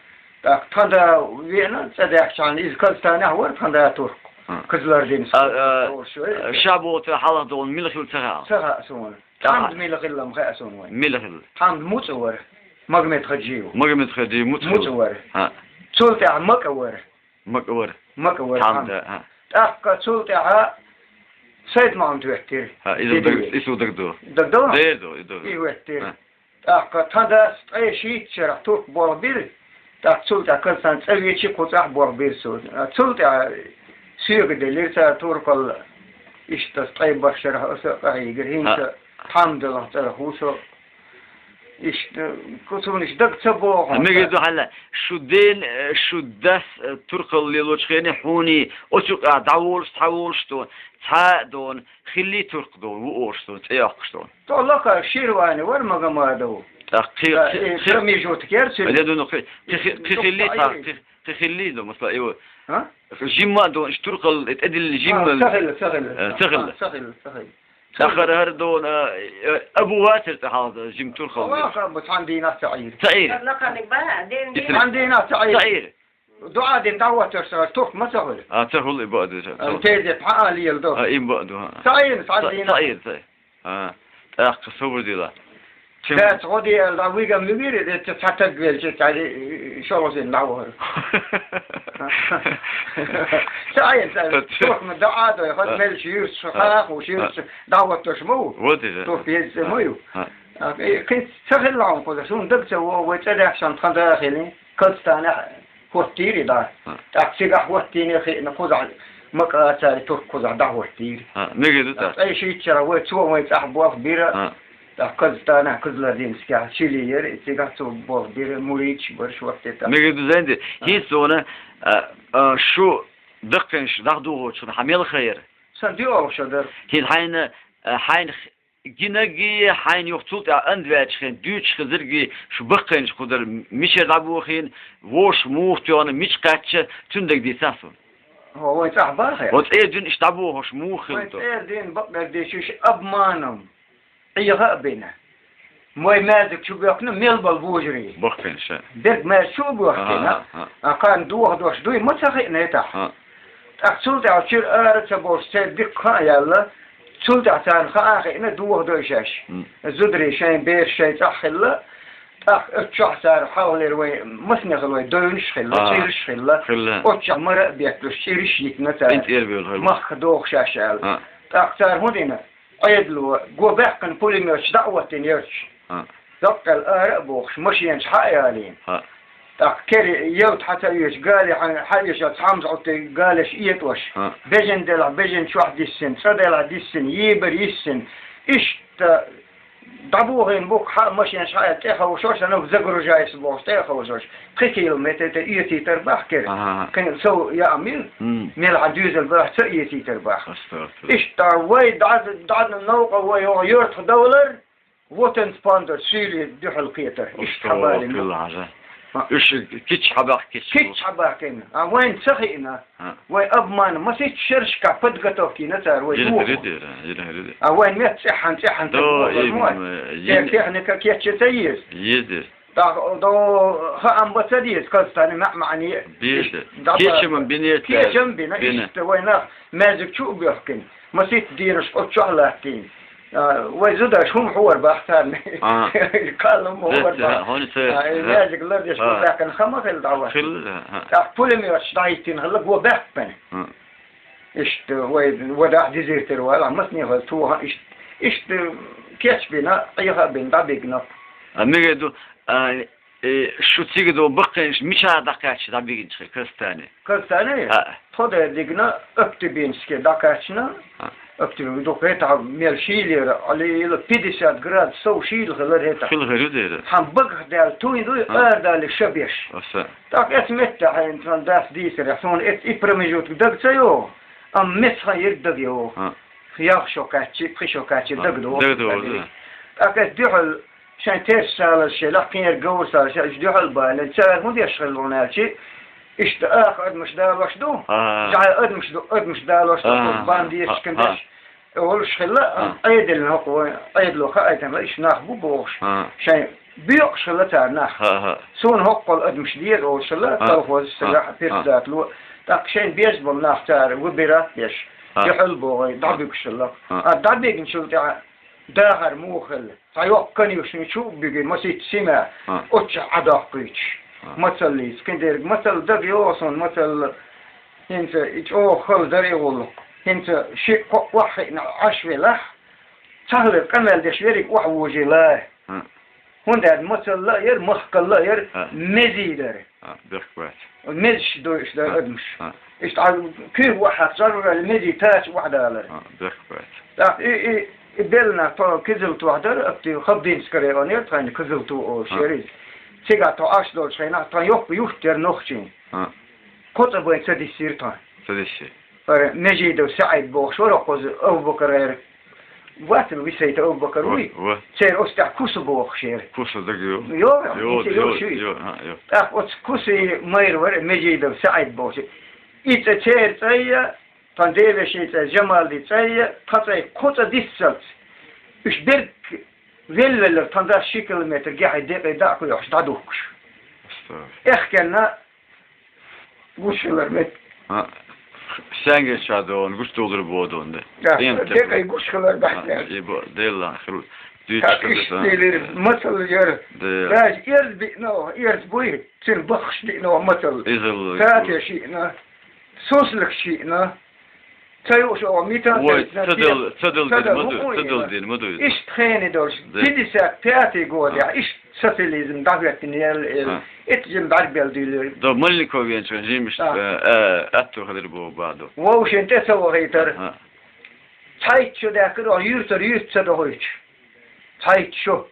тӀаккха тхан да веана, цӀа даьхкичхьана, иза Казтанехь вара тхан да туркх. А. Кызлардин А, а, олуш вара. Ша боцу хьалха долу мила хилла ца хаьа? Ца хаьа суна. Ца хаьа. Тхьамда мила хилла-м хаьа суна вайн. Мила хилла? Тхьамда муцӀа вара. Магомед-Хаджиев. Магомед-Хаджиев муцӀа хилла. МуцӀа вара. А. Цул тӀаьхьа Макъа вара. Макъа вара. Макъа вара Хьамда, хьан. хьан. ТӀаккха цул тӀаьхьа Сайд-Мохьмад хӀоьттира. Хьан, иза Дидиге. даг, иза даг ду. Даг ду? Дер ду, и ду. И хӀоьттира. Хьан. ТӀаккха тхан дас ткъе шийтта шарахь турк болх бира. ТӀаккха цул тӀаьхьа Казстан цӀа вечи кху цӀахь болх бира цо. А, цул тӀаьхьа соьга делира цара туркал иштта ткъе барх шарахь аса а къахьийгира. ХӀинца Хьан. Тхьамдалах цӀарах ву со. Иштта, кхы суна иштта дага ца боху. Мегар ду хьала, шу ден, э, шу дас, э, туркхалла лелочу хене хьуний, оцу юкъа дӀаволуш, цхьа волуш дон, цхьа а дон, хилли туркх дон, ву ош дон, цӀе йоккхуш дон. То лака Ширвани вар Магомадов. ТӀаккха кхи-, Да, кхи-, э, кхи-, промежуток яр цуьнан. Аде ду, ну, кхи-, кхи-, кхи-, кхи хилли, Юкъа та, айри. кхи-, кхи хилли дон, масала, и ву. А? Жимма дон, иштта туркхалла, э, тӀедиллина жимма. А, ца хилла, ца хилла. Э, ца хилла. А, ца хилла, ца хилла. Дахар хӀара дона, э, Абу Ватир тӀе хьалха жим турхал. Аллах Акбар, цхьана дийнахь ца Ӏийра. Ца Ӏийра. Цхьана дийнахь ца Ӏийра. Ца Ӏийра. ДуӀа дина дӀахӀоттарш ца Ӏийра, турх ма ца хуьлу. А, ца хуьлу и баа ду. А, тезе пхьа а лела ду. А, и баа ду, а. Ца Ӏийра, цхьана дийнахь. Ца Ӏийра, ца. А, тӀаккха собар дила. Цаьрца гӀо де аьлла, дӀа вигам вигири, де ца цхьа таг велча, цхьа шолгӀа сен дӀавахара. Ца Ӏийра, ца Ца Ӏийра. Турхна дӀа а дой, хӀоз мелча юьрташ, хӀа, хӀа, хӀа, хӀа. Юьрташ. ДӀахӀотташ ма ву. Вот и да. Турх еза ма ю. А, а. А, э, кхин ца хилла хьуна кхуза, суна дага ца во, вай цӀа даьхча тхан да хилин, Казтанехь хӀоттийра и дӀа. А. ТӀаккха цигахь хӀоттийне хиъна кхузахь, Макъа цаьрга турх кхузахь дӀахӀоттийра. А, мегар ду тӀаккха. ТӀаккха ткъе шийтта шарахь вай цо вай цӀахь болх бира. А. ТӀаккха Казтанехь, Кызлардинскехь, Чили яра, и цигахь цо болх бира, муридаш бара, шортта тӀаккха. Мегар ду зайна де, а. ХӀинца суна, а, а, шу даккхийнаш дӀахадохучу хана хьан мел хан яра? Сан доьалгӀа шо дара. ХӀинца хьайна, а, хьайна х-, гинарг, хьайна юха цул тӀаьхьа анда ваьлча хен дуьйцуш хезарг, шу баккхийнаш кху дара, мичара дӀабохийна, вовшах муха тоьхна, мича кхаьчча, цуьнан дерг дийцахь суна. ХӀо, вай цӀахь бахе? Вай цӀера дина иштта дӀабохуш муха хилла ду? Вай цӀера дина бакъдерг дийцича обманом Ӏеха а бина. Вай маьждиг чу боьхкина мел болу вожарий. Баккхийнаш. Берг маьждиг чу а боьхкина. Ага, ага. А кхарна дохадош дуй ма ца хиъна тӀехь. Ага. ТӀаккха цул тӀаьхьа чуьра ара ца болуш, церан дика хаа яьлла, цул тӀаьхьа царна хаа хиъна дохадой шаьш. М. Зударий шайн бераш шайн цӀахь хилла, тӀаккха оцу чохь цара хьалхалера вай, массанехула вай девнаш хилла, ага, чӀираш хилла. Хилла. Оцу чохь мара а бетталуш, чӀираш а йитина цара. КӀинтӀера бевлла хилла. Махка доху шаьш аьлла. Ага. ТӀаккха цара хӀун дина? Ӏедало, го баьккхина пулемёташ дӀа а хӀоттийна ярташ. ХӀаъ. Доккхал ара а бохуш, машенаш хьа а ялийна. ХӀаъ. ТӀаккха кери ялта хьа ца оьцуш, гали хьа, хьа оьцуш, цхьамза Ӏуттий галеш этӀош. ХӀаъ. Бежан делахь, бежан чохь диссина, цӀа делахь диссина, йийбар йиссина. Иштта дӀабохийна бу-кх хьа а машенаш хьа а тӀе а ховшош, санна загружайс бохуш, тӀе а ховшош. Пхи километр тӀе эцийтар бахкира. Ага. Кхин сов яа мила, м, мелхьан дуьйзал барахь ца эцийтар бах. Астагфирулла. Иштта вай дӀа, дӀа новкъа вай оха йортах довлар, вотан спандер, суьйлий дуьхьал кхетар. Иштта хьабалина. Астагфирулла, хьажа. Ха. Уьш кич хьабах, кич. Кич хьабахкина. А вайн ца хиъна. Ха. Вай обман, маситта шершка подготовкина цара вай. Йина духу. Хири дира, йина хири дира. А вайн мет цӀехьан, цӀехьан. До, ца им, бохур мо. Э, техника кечча ца еза. Еза. ТӀаккха до хаам бац деза, Казтане маьӀ-маьӀне. Беза. Даба-, кечам бинета. Кечам бина, бина. Иштта вай нах маьждиг чу а боьхкина. Маситта дийнаш оцу чохь латтийна. А, вай зудаш хӀума хьора бах царна. А. Каллам ма хьора бах. Хьуна ца-, а, маьждиг лардеш бу баьккхина хама хила дӀавахтина. Хила, а. ТӀаккха пулемёташ дӀахӀиттина хила, го баьккхина. А. Иштта вай, вадахь дезертир вала, масне хила тоха, иштта, иштта кечбина, Ӏеха а бина, дӀабигна. А, мегар ду, а, Э, шу цига ду баккхийнаш мичара дӀакхаьчча дӀабигинчу хир Казтане? Казтане? А. Тхо дерг дигна, Актюбинске дӀакхаьчна. А. Актюбинск ду хӀетахь мел шийлера, Ӏалийла пятьдесят градус сов шийла хилар хӀетахь. Хила хир ю дера. Хьан багах даьлла туй дуй, а, арадалли ша беш. Аса. ТӀаккха эцу метта хьайна сан дас дийцарехь, суна эцу и промежуток дага ца йогӀу, амма мецхан ерг дага йогӀу. А. Ялх шо кхаьччи, пхи шо кхаьччи, а, дага догӀу. Дага догӀу, да. ТӀаккха эцу дуьхьал Шайн терс салаза шелахь, кхин ерг говр салаза шелахь, уьш дуьхьал балийна. Цара хӀун деш хилла ву аьлчи, иштта аха адамаш далош ду. А. ЖӀай адамаш ду, адамаш далош ду, а, бандиташкан, а, деш. Олуш хилла, а, Ӏедална хӀокху вайн, Ӏедало хаийтина, иштта нах бу бохуш. А. Шайн боькъуш хилла цара нах. А, а. Суна хӀокхул адамаш деза олуш хилла, а, колхозаш, а, сагахь, а, председатело. ТӀаккха шайн беза болу нах цара, выбирать деш. А. Дуьхьал богӀий, дӀабуьгуш хилла. А. А, дӀабигначул тӀаьхьа дахар муха хилла? Цхьа йоккха конюшни чу а буьгий, масийтта сима, а, оццахь Ӏадоккхуьйтуш. А. Мацаллица, кхин дерг мацалла дага йогӀу суна, мацалла хӀинца и чӀогӀа хала дара и гӀуллакх. ХӀинца шиъ-кхоъ охьахиъна Ӏаш велахь, цхьа хилар къамел деш верриг охьавожийла. А. ХӀунда аьлча мацалла а яра, махкалла а яра, а, мезий дара. А, бехк бац. Мезаш дойуш дара, а, адамаш. А. Иштта Ӏа куьйга охьахьаьрча, мезий тача охьадалар. А, бехк бац. ТӀаккха и, и И белла нах тхо Кызылтохь дара, апти Хабдинская район яра тхайн Кызылту олуш яра иза. Цигахь тхо Ӏаш долчу хенахь тхан йоккха юрт яра нохчийн. Кхо цӀа байн ца диссира тхан. Ца диссира. Вара Межидов СаӀид бохуш вара кхуза Абу-Бакар гӀеран. Вацал висайта Абу-Бакар вуй? Ва. Церан оцу тӀехь Куса бохуш яра. Куса даг ю. Йо, йо, йо, йо, йо. ТӀаккха оцу Кусий майра вара Межидов СаӀид бохуш. И цӀа церан цӀа я, тхан девешин цӀа, Жамалди цӀа я, тхан цӀа кху цӀа диссалц. Уьш берг велла-веллара тхан дас ши километр гехье декъе дӀа а кхуьйхьуш дӀадухкуш. Астагфир. Эхкенна гуш хилар мет. А, сенгача дона, гуш долур бодун де. Да, декъе гуш хилар бахьана. И бо, Делла хир. Дуьйцуш хилар, мацалла яра. Даже эрз биъна, эрз буй, цуьнан баххаш диъна мацалла. Иза. Катя шиъна. Суслик шиъна. Ца юуш оха митан. Ой, ца дал, ца дал дина ма ду, ца дал дина ма ду. Иштта хене долуш, пятьдесят пятый годехь, иштта социализм дӀахӀоьттина ял, эцжин бӀаьрг бел дуьйлира. До Мальниковенчун жимаш, э, э, атто хилира боху баду. Вовшийн тӀе ца вахийтара. Цхьайтта шу даьккхира, оха юьртара юьрта ца дохуьйтуш. Цхьайтта шу.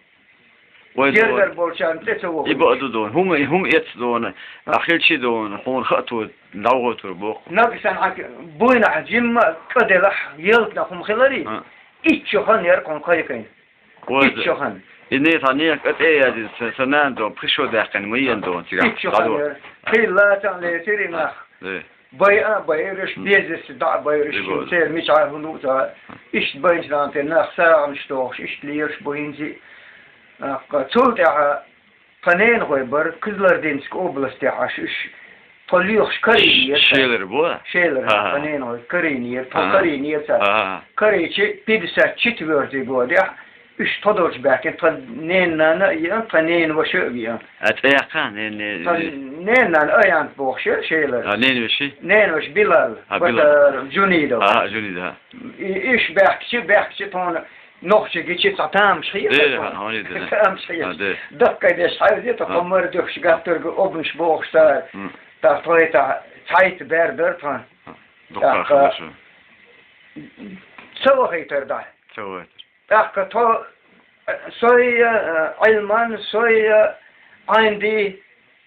Гергара болчарна тӀе ца вохуьйтуш. И баа ду дона, хӀума, хӀума эцна дона, а хилчи дона, хьуна хаьтту, дӀавахуьйтур боху. Нагахь санна хьан буйнахь жимма а кӀа делахь, ялтанах хӀума хилари? Итт шо хан яра кхуьнан кхайкхина. Итт шо хан. И не, тхан нехан кӀа тӀе а яздина, сан, сан нана дона, пхи шо даьккхина, ма йина дона цигахь. Итт шо хан яра. Кхин лацам лецира и нах. Байа а байраш, безаш дӀа а байраш, церан мичахь хӀун ду ца. Иштта байначу нахана тӀе нах сагӀанаш дохуш, иштта лелаш бу хӀинца а. Цул тӀаьхьа тхан ненахой бара Кызылординск областехь Ӏаш уьш. Тхо лоьхуш карийнера. Шелар бу? Шелар, тхан ненахой карийнера, тхо карийнера цара. Карийчи пятьдесят четвёртый годехь, уьш тхо долчу баьхкина, тхан ненан нана а еана, тхан ненан ваша а веана. А цӀе яккха, ненан, ненан? Тхан ненан нана Аянт бохуш яра Шелар. А, ненан веши? Ненан ваша Билал. А, Билал. Батар Джунидов. А, Джунидов, а. И, уьш баьхкичи, баьхкичи тхуна нохчий гичи цхьа тамаш хьийра. Тамаш хьийра. Даккхай деш хьайвзе, тхо мара дуьхуш гаттарга обнаш бохуш цара. ТӀаккха тхойтахь цхьайтта бер дара тхан. Дуккха хилла шу. Ца вахийтар дай. Ца вахийтар. ТӀаккха тхо, э, сой, э, Ӏилман, сой, э, Ӏайнди,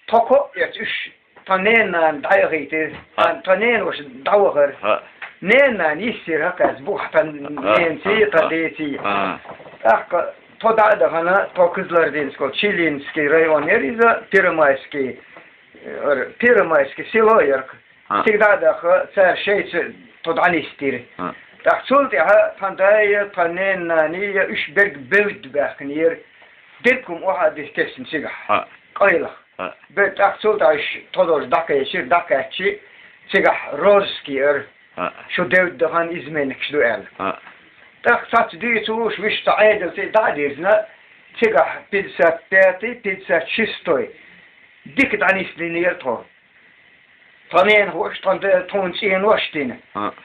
тхо кхоъ эцна уьш, тхан ненан нана дӀаяхийтира, тхан ненан ваша дӀавахара. Ненан нана йиссира хӀокхаьзза бухахь тхан ненаций, тхан деций. ТӀаккха тхо дӀа а дахана, тхо Кызылординск, Чилинский район яра иза, Первомайский, э, Первомайский село яра. Цига дӀа а даха, цара шайца тхо дӀанисдира. ТӀаккха цул тӀаьхьа тхан дай а, тхан ненан наний а, уьш берг бевдда баьхкинера, дерг хӀума охьа а дитина тесна цигахь. Къайлаха. Бе, тӀаккха цул тӀаьхьа уьш тхо долчу дӀакхечира, дӀакхаьччи, цигахь розыск яра, шу девдда хан изменникаш ду аьлла. ТӀаккха цхьацца дуьйцуш, вуьш цхьа Ӏедалца дӀа а дирзина, цигахь пятьдесят пятый, пятьдесят шестой дика дӀанисдинера тхо. Тхан ненахоша, тхан да, тхуна цӀенош дина.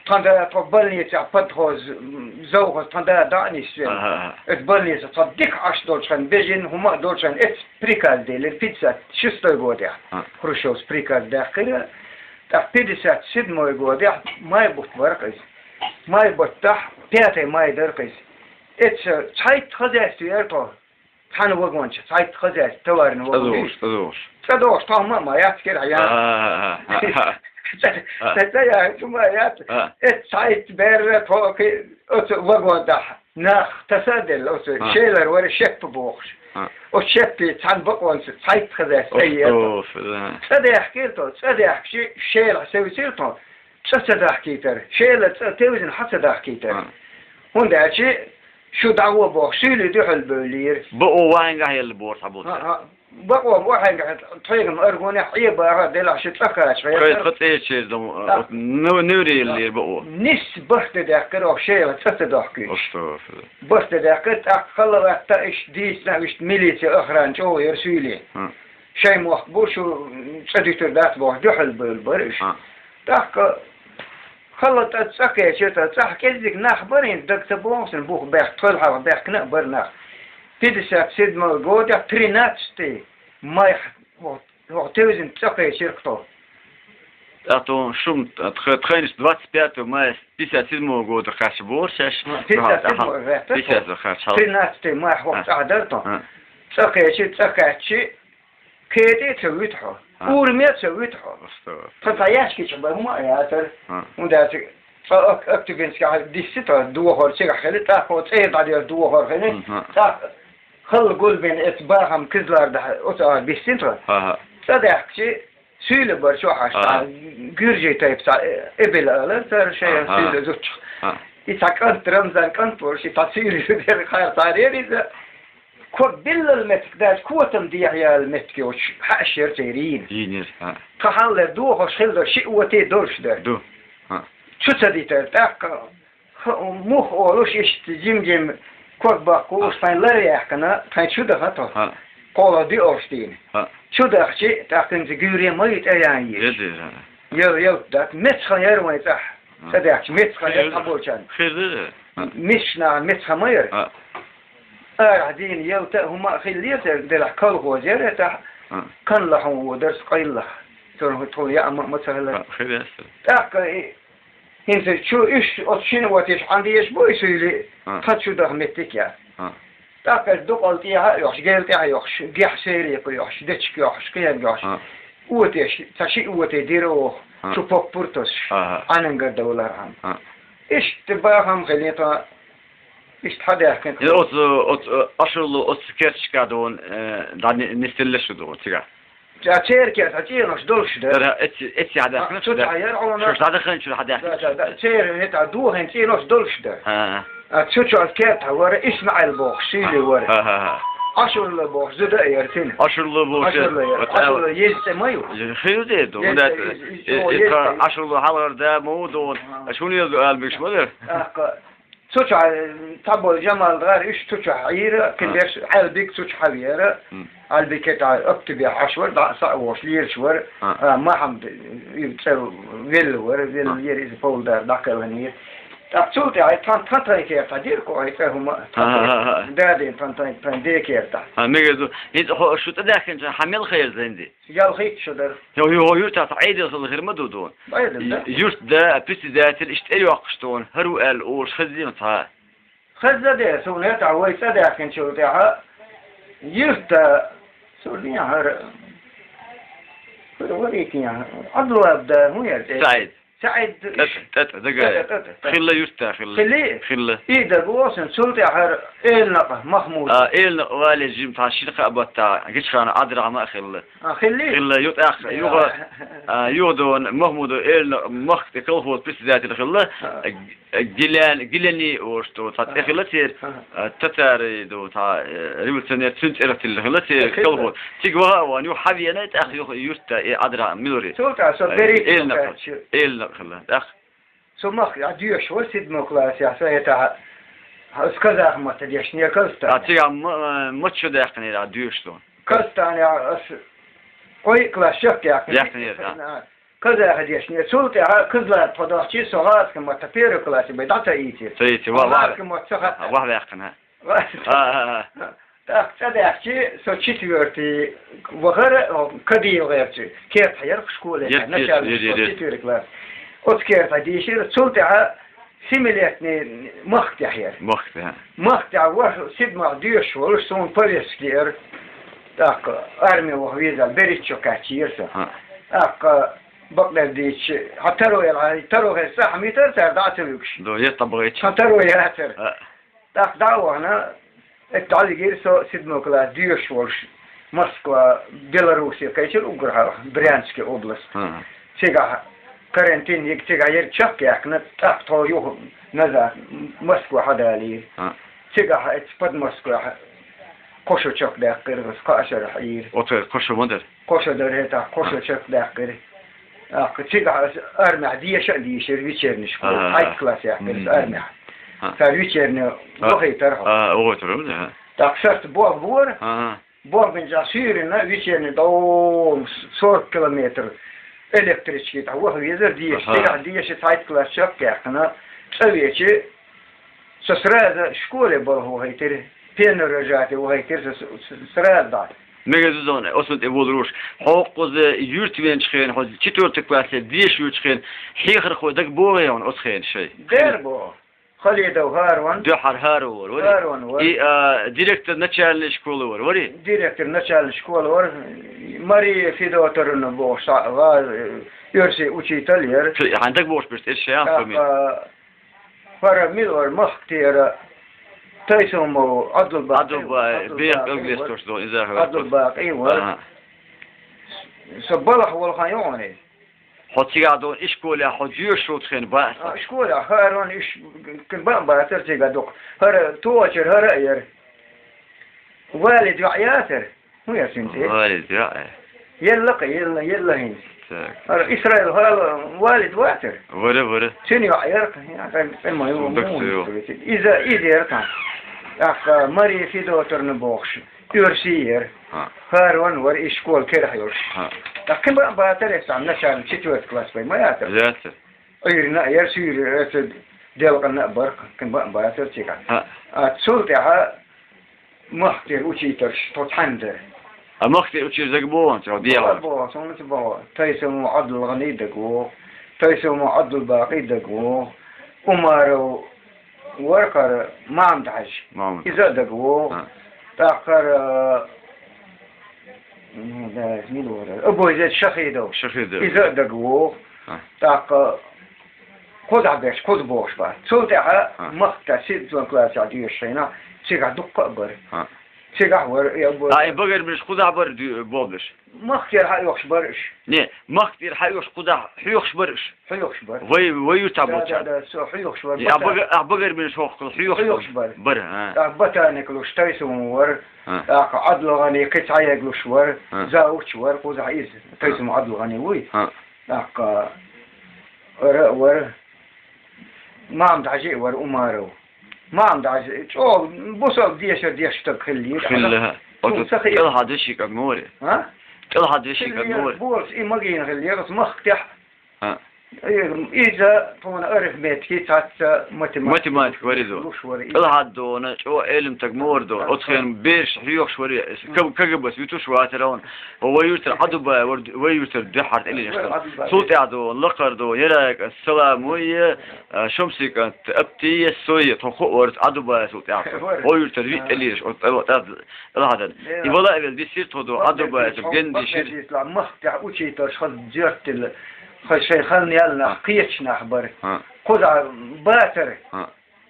Тхан да, тхо больницехь подхоз, м, завхоз, тхан да дӀа а нисвелла. Эцу больницехь тхо дика Ӏаш долчу хенна, бежина хӀума а долчу хенна, эцу приказ делира, пятьдесят шестой годехь. Хрущевс приказ даьккхира. ТӀаккха пятьдесят седьмой годехь май бутт бара-кх иза. Май баттахь, пятый май дара-кх иза. Эцу цхьайтта хозяйство яра тхо. Цхьана вагончу, цхьайтта хозяйство, товарный вагон. ЦӀа дохуш, цӀа дохуш. ЦӀа дохуш, тхо хӀума а ма яц кхира хьан яц. ЦӀа, цӀа, цӀа яц, хӀума а яц. Эцу цхьайтта берра тхо кхи-, оцу вагон тӀехь нах таса а делла, оцу Шелар вара шеппа бохуш. Оцу шеппе цхьана бакъонца цхьайтта хозяйство тӀеера тхо. ЦӀа даьхкира тхо, цӀа даьхкичи Шелахь севцира тхо. ЦӀа ца дахкийтара, Шелар цӀа тевзина хьа ца дахкийтара. ХӀунда аьлча шу дӀагӀо бохуш, суьйлий дуьхьал бевллера. Бакъо вайнгахь елла бора схьаболчара. Бакъо вайнгахь тхоьгам аргонехь Ӏе баха делахь шу цӀа кхача хьекхара. Тхо цӀечера дом, нив-, нивре еллера бакъо. Нисса барт де даьккхира оха Шелар цӀа ца дохкуьйтуш. Барт де даьккхира, тӀаккха хала латта иштта дийцина, иштта милици охрана чӀогӀа яра суьйлий. Шайн мохк бу, шу цӀа дуьтур дац бохуш, дуьхьал бевлла бара уьш. ТӀаккха хала тӀа цӀа кхечира, цӀахь кӀеззиг нах бара, хӀинца дага ца боху суна, бух баьхна, тхол хьалха баьхкина а бара нах. Пятьдесят седьмой годехь тринадцатый майхь, хӀокху тевзина цӀа кхечира-кх тхо. ТӀаккха шум, тх-, тхайнаш двадцать пятого мая пятьдесят седьмого года кхаьчча бохура шаьш. А, пятьдесят седьмого, да, пятьдесят, да, кхаьчча. Тринадцатый мая хӀокху цӀахь дара тхо. А. ЦӀа кхечи, цӀа кхаьччи, кетӀе а ца вуьту хьо. А. Ураме а ца вуьту хьо. Тхан цхьа яьшкича бан хӀума а яцара. А. ХӀунда аьлча цкъа Ак-, Актубинскехь дисси тхо, дохор цигахь хили, тӀаккха цӀе дӀадеш дохор хили, тӀаккха халла гулбина эцу бахам Кызлардахь оцу агӀор биссина тхо. ХӀа-хӀа. ЦӀа даьхкичи, суьйла бара чохь аш, гуьржий тайпа цхьа, э, эбела алара цара шайн суьйла зудчух. И цхьа кӀант, Рамзан кӀант волуш, и цхьа суьйла ю дера, хара царера иза. Ког биллал меттиг даьлча, котам дехьа яла меттиг йоцуш, хьаьшшера церан йийна. Йийнера, хӀа. Тхан хьаллера дохуш хилла шиъ оте долуш дара. Ду. ХӀа. Чу ца дитара, тӀаккха ха-, мух олуш иштта жим-жим ког баккхуш, тхайн лар яьккхина, тхайн чу даха тхо. ХӀа. Кхола диъалш дийна. ХӀа. Чу дахчи, тӀаккха хӀинца гуьйре ма ю тӀе ян езаш. Еза, еза. Ял, ялта дац. Мецхан яра вайн цӀахь. ХӀа. ЦӀа даьхча, мецхан яра цхьаболчарна. Хеза, еза. ХӀа. Мисачу нахана мецхан ма яра. ХӀа. Арахь дийна ялта а хӀума а хилла еза, делахь колхоз яра тӀехь. ХӀа. Канлахь хьуна водар, къайлах. Цунах тхуна яа ма, ма ца хилар. ХӀа, хеза, еза. ТӀаккха и ХӀинца чу уьш оцу шина отеш Ӏан дезаш бу и суьйли, тхан чу даха меттиг а. ТӀаккха дукъал тӀехьа а йохуш, гел тӀехьа а йохуш, гехь серекъа йохуш, дечиг йохуш, кхерг йохуш. Отеш, цхьа шиъ оте дира оха, чу поппур тосуш, Ӏанангара довлархьама. Иштта бахам хилла тхан, иштта хьадаьхкина. Оцу, оцу, Ашурло оцу керташка дона, э, дӀа ни-, нисделла шу дона цигахь. Ца церан керта цӀенош долуш дара. Дара, эци, эци хьадаьхкина. Цу тӀехь яра хьуна. Шуьш дӀадаханчуьра хьадаьхкина. Да, да, да. Церан хӀета духин цӀенош долуш дара. ХӀа. А цу чохь керта вара ИсмаӀил бохуш, суьйли вара. ХӀа, хӀа, хӀа. Ашурло бохуш зуда а яра цуьнан. Ашурло бохуш. Ашурло яра. Вот, Ашурло еза цӀе ма ю. Хир де ду. Еза цӀе, еза цӀе, еза цӀе. Ашурло хьалхара да ма ву ду. Аш хӀун еза ду ала мегаш ма дара. ТӀаккха Цу чохь, э, цхьаболу Жамал гӀар уьш цу чохь Ӏийра, кхин берш Ӏаьлбиг цу чохь хьавера. Ӏаьлбиг хӀетахь Актубехь Ӏаш вара, дӀа а схьа а вохуш лелаш вара. А, Махьамд, э, цӀе велла вара, велла ера иза, повлдар дӀакхелхинера. ТӀаккха цул тӀаьхьа тхан, тхан тайн керта дира кху хьайн цӀе хӀума, тхан керта. Дадин тхан тайн, тхан ден керта. А, мегар ду. ХӀинца хьо шу тӀедаьхкинчу хьан мел хайра зайна ди? Ялхитта шо дара. Йо, йо, юьртахь Ӏедал хила хир ма ду дуна. Ӏедал да. Юьртда, председатель, иштта тӀейоккхуш дуна, хӀара ву аьлла олуш хеза ма цхьа. Хеза де, суна хӀетахь вай цӀа даьхкинчул тӀаьхьа, юьртда, суна хӀара, хӀара варитин, Ӏабдуллаб да, хӀун яра цӀе? СаӀид. СаӀид. ТӀе-, тӀе-, тӀе-, дага. ТӀе-, тӀе-, тӀе-, тӀе-, хилла юьртда, хилла. Хилли? Хилла. И дага восун, цул тӀаьхьара Элнакъа Махмуд. А, Элнакъа вале жим тхан шина кхаа баттахь, гичхана Ӏадрахьма а хилла. А, хилли? Хилла, ю тӀаккха, юха, а, юха дона Махмудов Элнакъа махка тӀе колхоз председатель хилла. А. Гилан-, Гилани олуш ду, цхьа цӀе хилла церан, а, татари ду, цхьа, э, революционер, цуьнан цӀерах тилла хилла церан колхоз. Цига ваха а вахана, юха хьавеана, тӀаккха юха юьртда, э, Ӏадра, милури. Цул тӀаьхьа со, э, берхӀитта Элнакъа, Элнакъа хилла. ТӀаккха. Со мах, а, доьшуш вара седьмой классехь, со хӀетахь, а, ас казах матта дешнера Казахстане. А, цига ма-, э, маччо даьккхинера, а, доьшуш ду. Казахстанехь ас кхойкъа класс чекхъяьккхинера. Яьккхинера, а. Казахе дешнера. Цул тӀаьхьа Кызларда тхо дахчи, со гӀазкхийн матта первый классе бен дӀа ца ийцира. Ца ийцира, ва-, ва-, гӀазкхийн матта ца ха-, ваха ваьккхина. А, а, а. ТӀаккха цӀа даьхчи, со четвёртый вахара, о, Кадиев гӀерчи. Кертахь яра школе, начальный школа, четвёртый класс. Оцу кертахь дийшира, цул тӀаьхьа семилетний махка тӀехь яра. Махка тӀехь. Махка тӀехь ваха, сидмах доьшуш волуш, суна повестка еара. ТӀаккха арме ваха везар, берхӀитта шо кхаьччийра со. ТӀаккха бакъдерг дийцича, хьан таро яра, хьан таро хеза, хьан митара цара дӀа а ца вуьгуш. До, еза тӀе бахийтча. Хьан таро яцара. ТӀаккха дӀа а вахана, эццахь дӀавигира со седьмой класс доьшуш волуш, Москва, Белоруссия кхечира уггар хьалха, Брянский область. Цигахь карантин йига, цигахь ерг чекхъяьккхина, тӀаккха тхо юха назад Москва хьадалийра. Цигахь эццахь Подмосковехь кхо шо чекхдаьккхира, кхаа шарахь Ӏийра. Оцу кхо шо ма дара? Кхо шо дара хӀетахь, кхо шо чекхдаьккхира. ТӀаккха цигахь аса армехь деша а дийшира, вечерний школа, цхьайтта класс яьккхира аса армехь. Цара вечерний вахийтара хьо. А, вахийтара, да. ТӀаккха сарца болх бора. Болх бинчохь суьйранна вечерний дӀо сорок километр электрички тӀехь ваха везара деша. Цигахь деша цхьайтта класс чекхъяьккхина, цӀа вечи, со сразу школе балха вахийтира, пионервожатый вахийтира со с-, с-, сразу дӀа. Мегаду зона, оцун тӀе волуш. Хьо кхуза юьрта веначу хенахь, хьо четвёртый классе деша вуьйчу хенахь, хьехархой дага богӀий хьуна оцу хенахь шайн? Дера боху. Халидов ХӀарон. Дуьххьара ХӀарон вара, вари? ХӀарон вара. И, а, директор начальной школы вара, вари? Директор начальной школы вара. Мария Федотовна бохуш, ша, ва, э, оьрсийн учитель яра. Хьан дага бохуш берш, эш шайн фамилия? ХӀара мила вара махка тера, Тайсумов Ӏабдулбакъи. Ӏабдулбакъи, бех кӀалглеш тош до, иза хӀара. Ӏабдулбакъи вара. Ага. Со балхахь волу хан ю хьуна иза. Хьо цигахь долу ишколехь хьо жоьжахатин баьхна? А, ишколехь ХӀарон иш, кхин бан бацара цига дукха. ХӀара тохачара хӀара а яра. Валид йоӀ яцара. ХӀун яра цуьнан цӀе? Валид йоӀ. Елла кхин, елла, елла хӀинца. Так. ХӀара Исраил хӀала Валид вацара? Вара, вара. Цуьнан йоӀ яра кхин, я, кхин, кхин ма ю, муха ю. Иза, иза яра кхин. ТӀаккха Мария Федотовна бохуш. Оьрсий яра. ХӀа. ХӀарон вара и школа керахь йолуш. ХӀа. ТӀаккха кхин бан бацара эцхьа, начальный четвёртый класс бай ма яцара. Яцара. Ӏуьйранна а яра, суьйра а, делкъанна а бара, кхин бан бацара цигахь. ХӀа. А цул тӀаьхьа махка тера учительш тхо цхьаьна дара. А махка тера учитель дага богӀу хьуна, цо дехьа? БогӀу, суна ца богӀу. Тайсумов Ӏабдулгъани дага вогӀу, Тайсумов Ӏабдулбакъи дага вогӀу, Умаров вара кхара Махьмад-Хьаьжа. Махьмад. Иза а дага вогӀу. ХӀа. ТӀаккха кхара, ну, да, мила вара, Абузет Шахидов. Шахидов. Иза а дага вогӀу. ХӀа. ТӀаккха кхузахь берш, кхуза бохуш бац. Цул тӀаьхьа, хӀа, махка синтон классехь доьшуш хенахь, цигахь дуккха а бара. ХӀа. Цигахь вара, я бу- А, и багарбинарш кхузахь бара ду-, бохуш? Махка тера хьаоьхуш бара уьш. Не, махка тера хьаоьхуш кхузахь хьоьхуш бара уьш? Хьоьхуш бара. Вай, вай юьртахь болчара? Да, да, со хьоьхуш бара. Я, а бага-, а багарбинарш хьокхула хьоьхуш бара? Бара, а. ТӀаккха ботаникалуш Тайсумов вара. А. ТӀаккха Ӏабдулгъани кхин цхьа яьгӀалуш вара. А. Завуч вара, кхузахь иза. А. Тайсумов Ӏабдулгъани вуй. А. ТӀаккха ара а вара. Махьмад-Хьаьжа а вара Умаров. Махьмад-Хьаьжа чӀогӀа бусалба дешар деш стаг хиллера. Хилла, хӀа. Шуна ца хиира. ТӀелхьа деши кӀант ма вара? А? ТӀелхьа деши кӀант ма вара? Хиллера, болчу и магийна хиллера, оцу махка тӀехь. А. Иза тхуна арифметики, цхьацца математика. Математика вара иза. Луш вара иза. ТӀелхьа дона, чӀогӀа Ӏелам стаг ма вара дона. Оцу хенахь бераш хьоьхуш вара, ка-, КГБ-с вуьтуш вацара хьуна. Вай юьртара Ӏадубай вара, вай юьртара дуьххьара тӀелийна стаг. Ӏадубай. Цул тӀаьхьа дона, лакхара дона, Ярай кӀант Саламуй, а, Шамси кӀант Аптий, Сой, тхо кхоъ вара Ӏадубай цул тӀаьхьа. Вара. Вай юьртара виъ тӀелийна, оцу тӀе-, тӀе-, тӀелхьа дана. И вала а велла, висира тхо дона, Ӏадубай цу генди шира. Махкахь учительш хаза жоьртила, хаза шайн ханна яьлла нах, кхечу нах бара. Кхузахь бацара.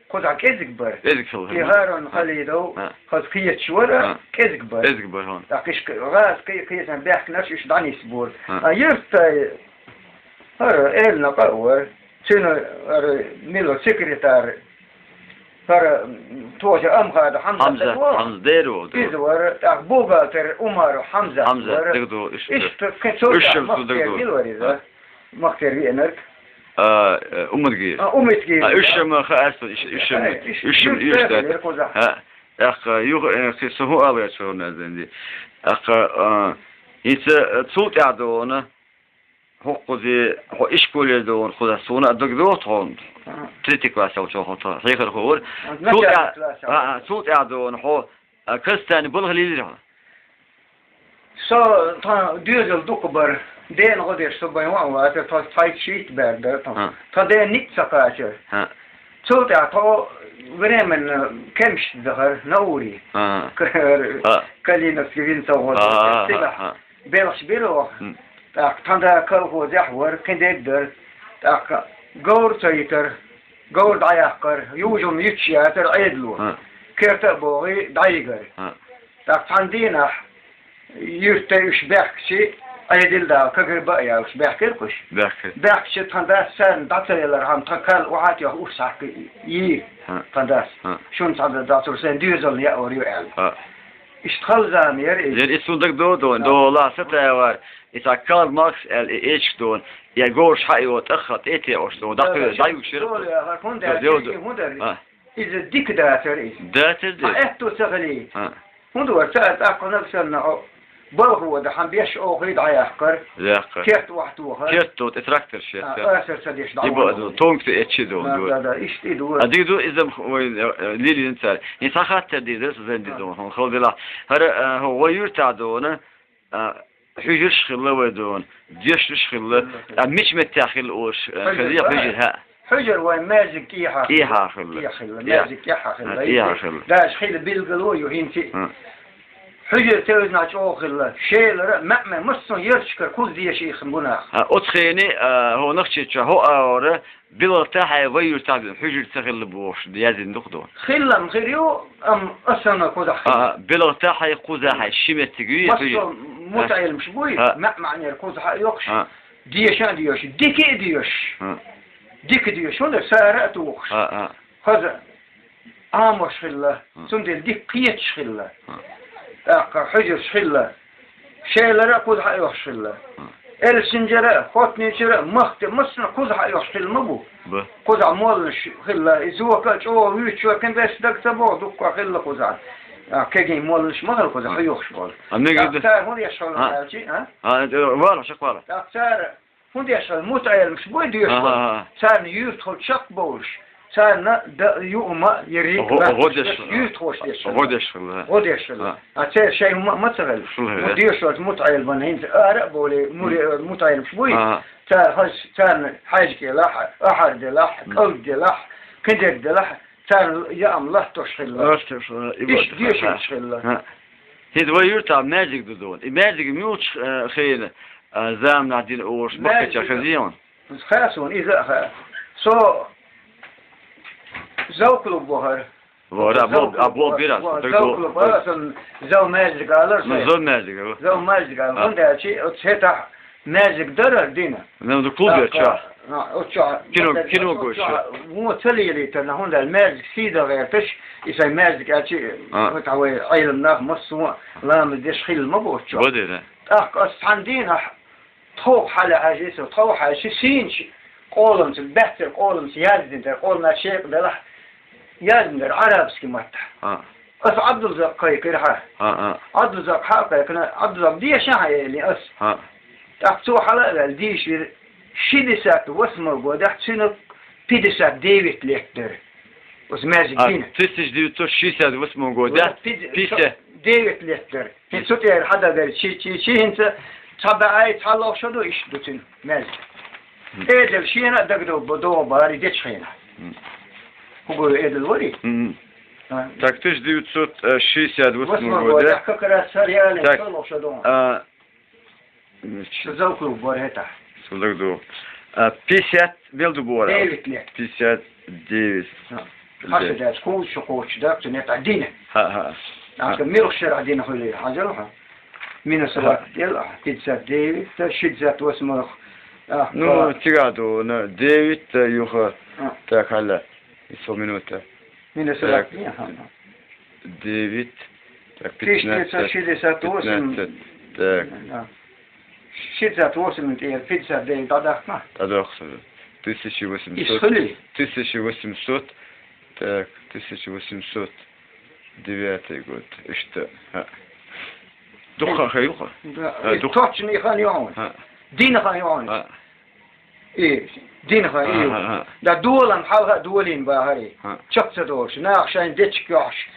Кхузахь кӀезиг бара. КӀезиг хилла. И ХӀарон Халидов, хаза кхечаш вара, кӀезиг бара. КӀезиг бара, хӀун. ТӀаккха ишка гӀаза кхе-, кхечан баьхкинарш уьш дӀанисбора. А юьртахь хӀара Элнакъа а вара. Цуьнан хӀара мила секретарь, хӀара, м, тоже Амхада Хьамзат. Хьамзат, Хьамзат дера ву. Иза вара, тӀаккха бухгалтер Умаров Хьамзат вара. Хьамзат, дагадогӀу, уьш. Иштта кхин цо уьш махкера дагадогӀу. Мила вара иза? Махкера веанарг. А, э, Уматгир. А, Уматгир. А, уьш ма хаьа ас, уьш, уьш ма, э, уьш ма, уьш ма, уьш ма. ХӀа. ТӀаккха юха, э, кхин со хӀун ала гӀерташ хӀорна зенди. ТӀаккха, а, хӀинца, э, цул тӀаьхьа дона, хӀокхузе, хьо ишколе дона, кхуза суна а дагадогӀу тхуна. Третий класс йолчохь тхо, хьехархо вара. Цул тӀаьхьа, а, а, цул тӀаьхьа дона, хьо, а, Казахстане балха лелира хьо? Со тхан доьзал дукха бара. Дена гӀо деш со бен ван вацара, тхо цхьайтта шийтта бер дара тхан. Тхан дена ницкъ ца кхачара. Цул тӀаьхьа тхо временно кемсаш дахара, Наури. Калиновский винтовод. Цигахь белхаш бира оха. ТӀаккха тхан да колхозехь вара, кхин дерг дара. ТӀаккха говр ца йитара. Говр дӀаяккхара, южална юьтуш яцара Ӏедало. Керта а богӀий, дӀайигара. ТӀаккха цхьана дийнахь юьртахь уьш баьхкачи, Ӏедал дала, КГБ а яьлла, уьш баьхкира-кх уьш. Баьхкира. Баьхкачи тхан дас царна дӀа ца ялархьама, тхан кал охьа а тоьхна, урс хьаькхна йийра тхан дас. Шуна цхьа дан дацур сайн доьзална яа вар ю аьлла. Иштта хала зама яра иза. Яра иза суна дагадогӀу, дона, дола, сатаьвар. И цхьа кал махкаш аьлла, и эчиг дона, я говраш хьаийо, тӀаккха тӀе а теӀуш дона, дӀа-, дӀаюгуш яра. ХӀун дара, хӀун дара? Иза дика дацара иза. Дацара, дацара. Хьан аьтту ца хилийта. ХӀунда вара, ца а тӀаккха нагахь санна хьо Балха вода, хьан беш оха и дӀаяккхар. Яккхар. Керт вахь тохар. Керт тохар, тӀе трактор шет. А, асар ца деш дӀа. И бо, тонк тӀе эчи ду. Да, да, да, иштта и ду. А диг ду, иза м-, вай, э, э, лилин цар. И ца хаттар дийзар, со зен диза, хьан хал дила. ХӀара, э, хӀо вай юрта дона, э, хьуьжарш хилла вай дона, дешнаш хилла, а мич меттехь хилла ош, э, хаза хьуьжар, хьуьжар, хӀа. Хьуьжар вайн маьждиг тӀехьа хилла. ТӀехьа хилла. ТӀехьа хилла, маьждиг тӀехьа хилла. ТӀехьа хилла. Даш хилла билгало ю хӀинца. ХӀа. Хьуьжар тевзна чӀогӀа хилла. Шелара, маьӀме, массо а ярчкара куз деша ихна гунах. ХӀа, оцу хене, а, хӀо нахчи чу, хӀо а вара, билгал тахьа вай юртахь хьуьжар ца хилла бохуш, яздина ду-кх ду. Хилла-м хир ю, амма аса санна кузахь хилла. А, билгал тахьа, кхузахь ши меттиг ю, я хьуьжар? Массо а мутаӀеллимаш буй, маьӀ-маьӀнера кузахь а йоккхуш. ХӀа. Деша а деша, дика а деша. ХӀа. Дика деша, хӀунда сара а тухуш. ХӀа, хӀа. Хаза Ӏамош хилла, хӀа, цундела дика кхеташ хилла. ХӀа. ТӀаккха хьуьжарш хилла. Шелара а кхузахь а йохуш хилла. ХӀа. Элсинджара а, Хотничара а, махка, массана кхузахь а йохуш хилла ма бу. Ба. Кхузахь молланаш хилла, и зока а чӀогӀа вуьйцуш вара, кхин бес даг ца боху, дуккха хилла кхузахь. А, кегий молланаш ма хилла кхузахь, хьуьйхуш болу. А, мегар ду. ТӀаккха цара хӀун деш хилла аьлчи, а? А, э, вала, шаквала. ТӀаккха цара ХӀунда аьлча мутаӀеллимаш буй доьшуш, царна юьртахула чекхбовлуш, царна да, юума, ерриг гӀо-, гӀо деш хилла. Юьртахоша деш хилла. ГӀо деш хилла. ГӀо деш хилла. А церан шайн хӀума а ма ца хилла. Хьуна доьшуш мутаӀеллиман хӀинца ара а болий, мури-, мутаӀеллимаш буй. Цара хаза, царна хьаьжкӀа елахь, ахьар делахь, кӀалд делахь, кхидерг делахь, царна яам латтош хилла. Латтош хилла. Иштта доьшуш хилла. ХӀинца вай юьртахь маьждиг ду дона. И маьждиг муьлхачу, э, хенахь, э, заманахь дина олуш баккхича хезий хьуна? Хаа суна, иза а хаа. Со зав клуб вахара. Вара, а бо-, а бо бира, зав клуб, а, сан зав маьждиг алар. Ну, зав маьждиг, а. Зав маьждиг алар. ХӀунда аьлча, оцу хӀетахь маьждиг дара дина. Ну, клуб я чохь. А, оцу чохь, кино, кино гуш. Вон ца лелийтар, хӀунда аьлча маьждиг сийда гӀерташ, и сайн маьждиг аьлча, вай Ӏелам нах массо а ламаз деш хилла ма бу оцу чохь. Бо дина. ТӀаккха ас цхьана дийнахь тхов хьалаьхьажа, со тхов хьаьжча, сийначу къоламца, баьццара къоламца яздина дара, къолана шекъа делахь, яздина дара Ӏарабски маттахь. Аса Ӏабдулзакъ кхайкхира хьа. Ӏабдулзакъ хьа а кхайкхина, Ӏабдулзакъ деша хьан элира аса. ТӀаккха цо хьала а ваьлла, дийшира, ши десятый восьмой годехь цуьнан пятьдесят девять лет дара. Оцу маьждиг дина. Тысяча девятьсот шестьдесят восьмой годехь, пятьдесят девять лет дара. ХӀинца цу тӀера хьадагара чи, чи, чи хӀинца цхьа баьӀай, цхьа лохша ду, иштта ду цуьнан маьждиг. Эдел шена а дагадогӀу бара и дечу хенахь. ХӀун гур Эдел вари? Так, тысяча девятьсот шестьдесят восьмой годехь. Как раз цара ялин, цхьа лохша ду. Шу зав клуб бара хӀетахь. Шу зав клуб. А, пятьдесят мел ду бора? Девять лет. Пятьдесят девять. Хьаша даьлча, кхуза шу кхочуш дац, цу некъа дина. ХӀа, хӀа. Аша милх шарахь дина хуьлий, хьажал хьо. Минус лат дел, пятьдесят девять, шестьдесят восьмой. Ну, цигахь ду, на девять, юха. Так, хьала. Исо минута. Минус лат дина, хьа. Девять. Так, тысяча девятьсот шестьдесят восемь. Пятнадцать. Так. Да. Шестьдесят восемь тӀера, пятьдесят девять дӀадахна. ДӀадахна. Тысяча восемьсот. Исхули? Тысяча восемьсот. Так, тысяча восемьсот девятый год. Иштта. ХӀа. Дукха хай юха? Да. Дукха. Точно и хан юха. ХӀа. Дина хан юха. ХӀа. И, динха, и. Да долан хьалха долийна бахари. Чакх ца долуш, наха шайн дечиг йохьуш.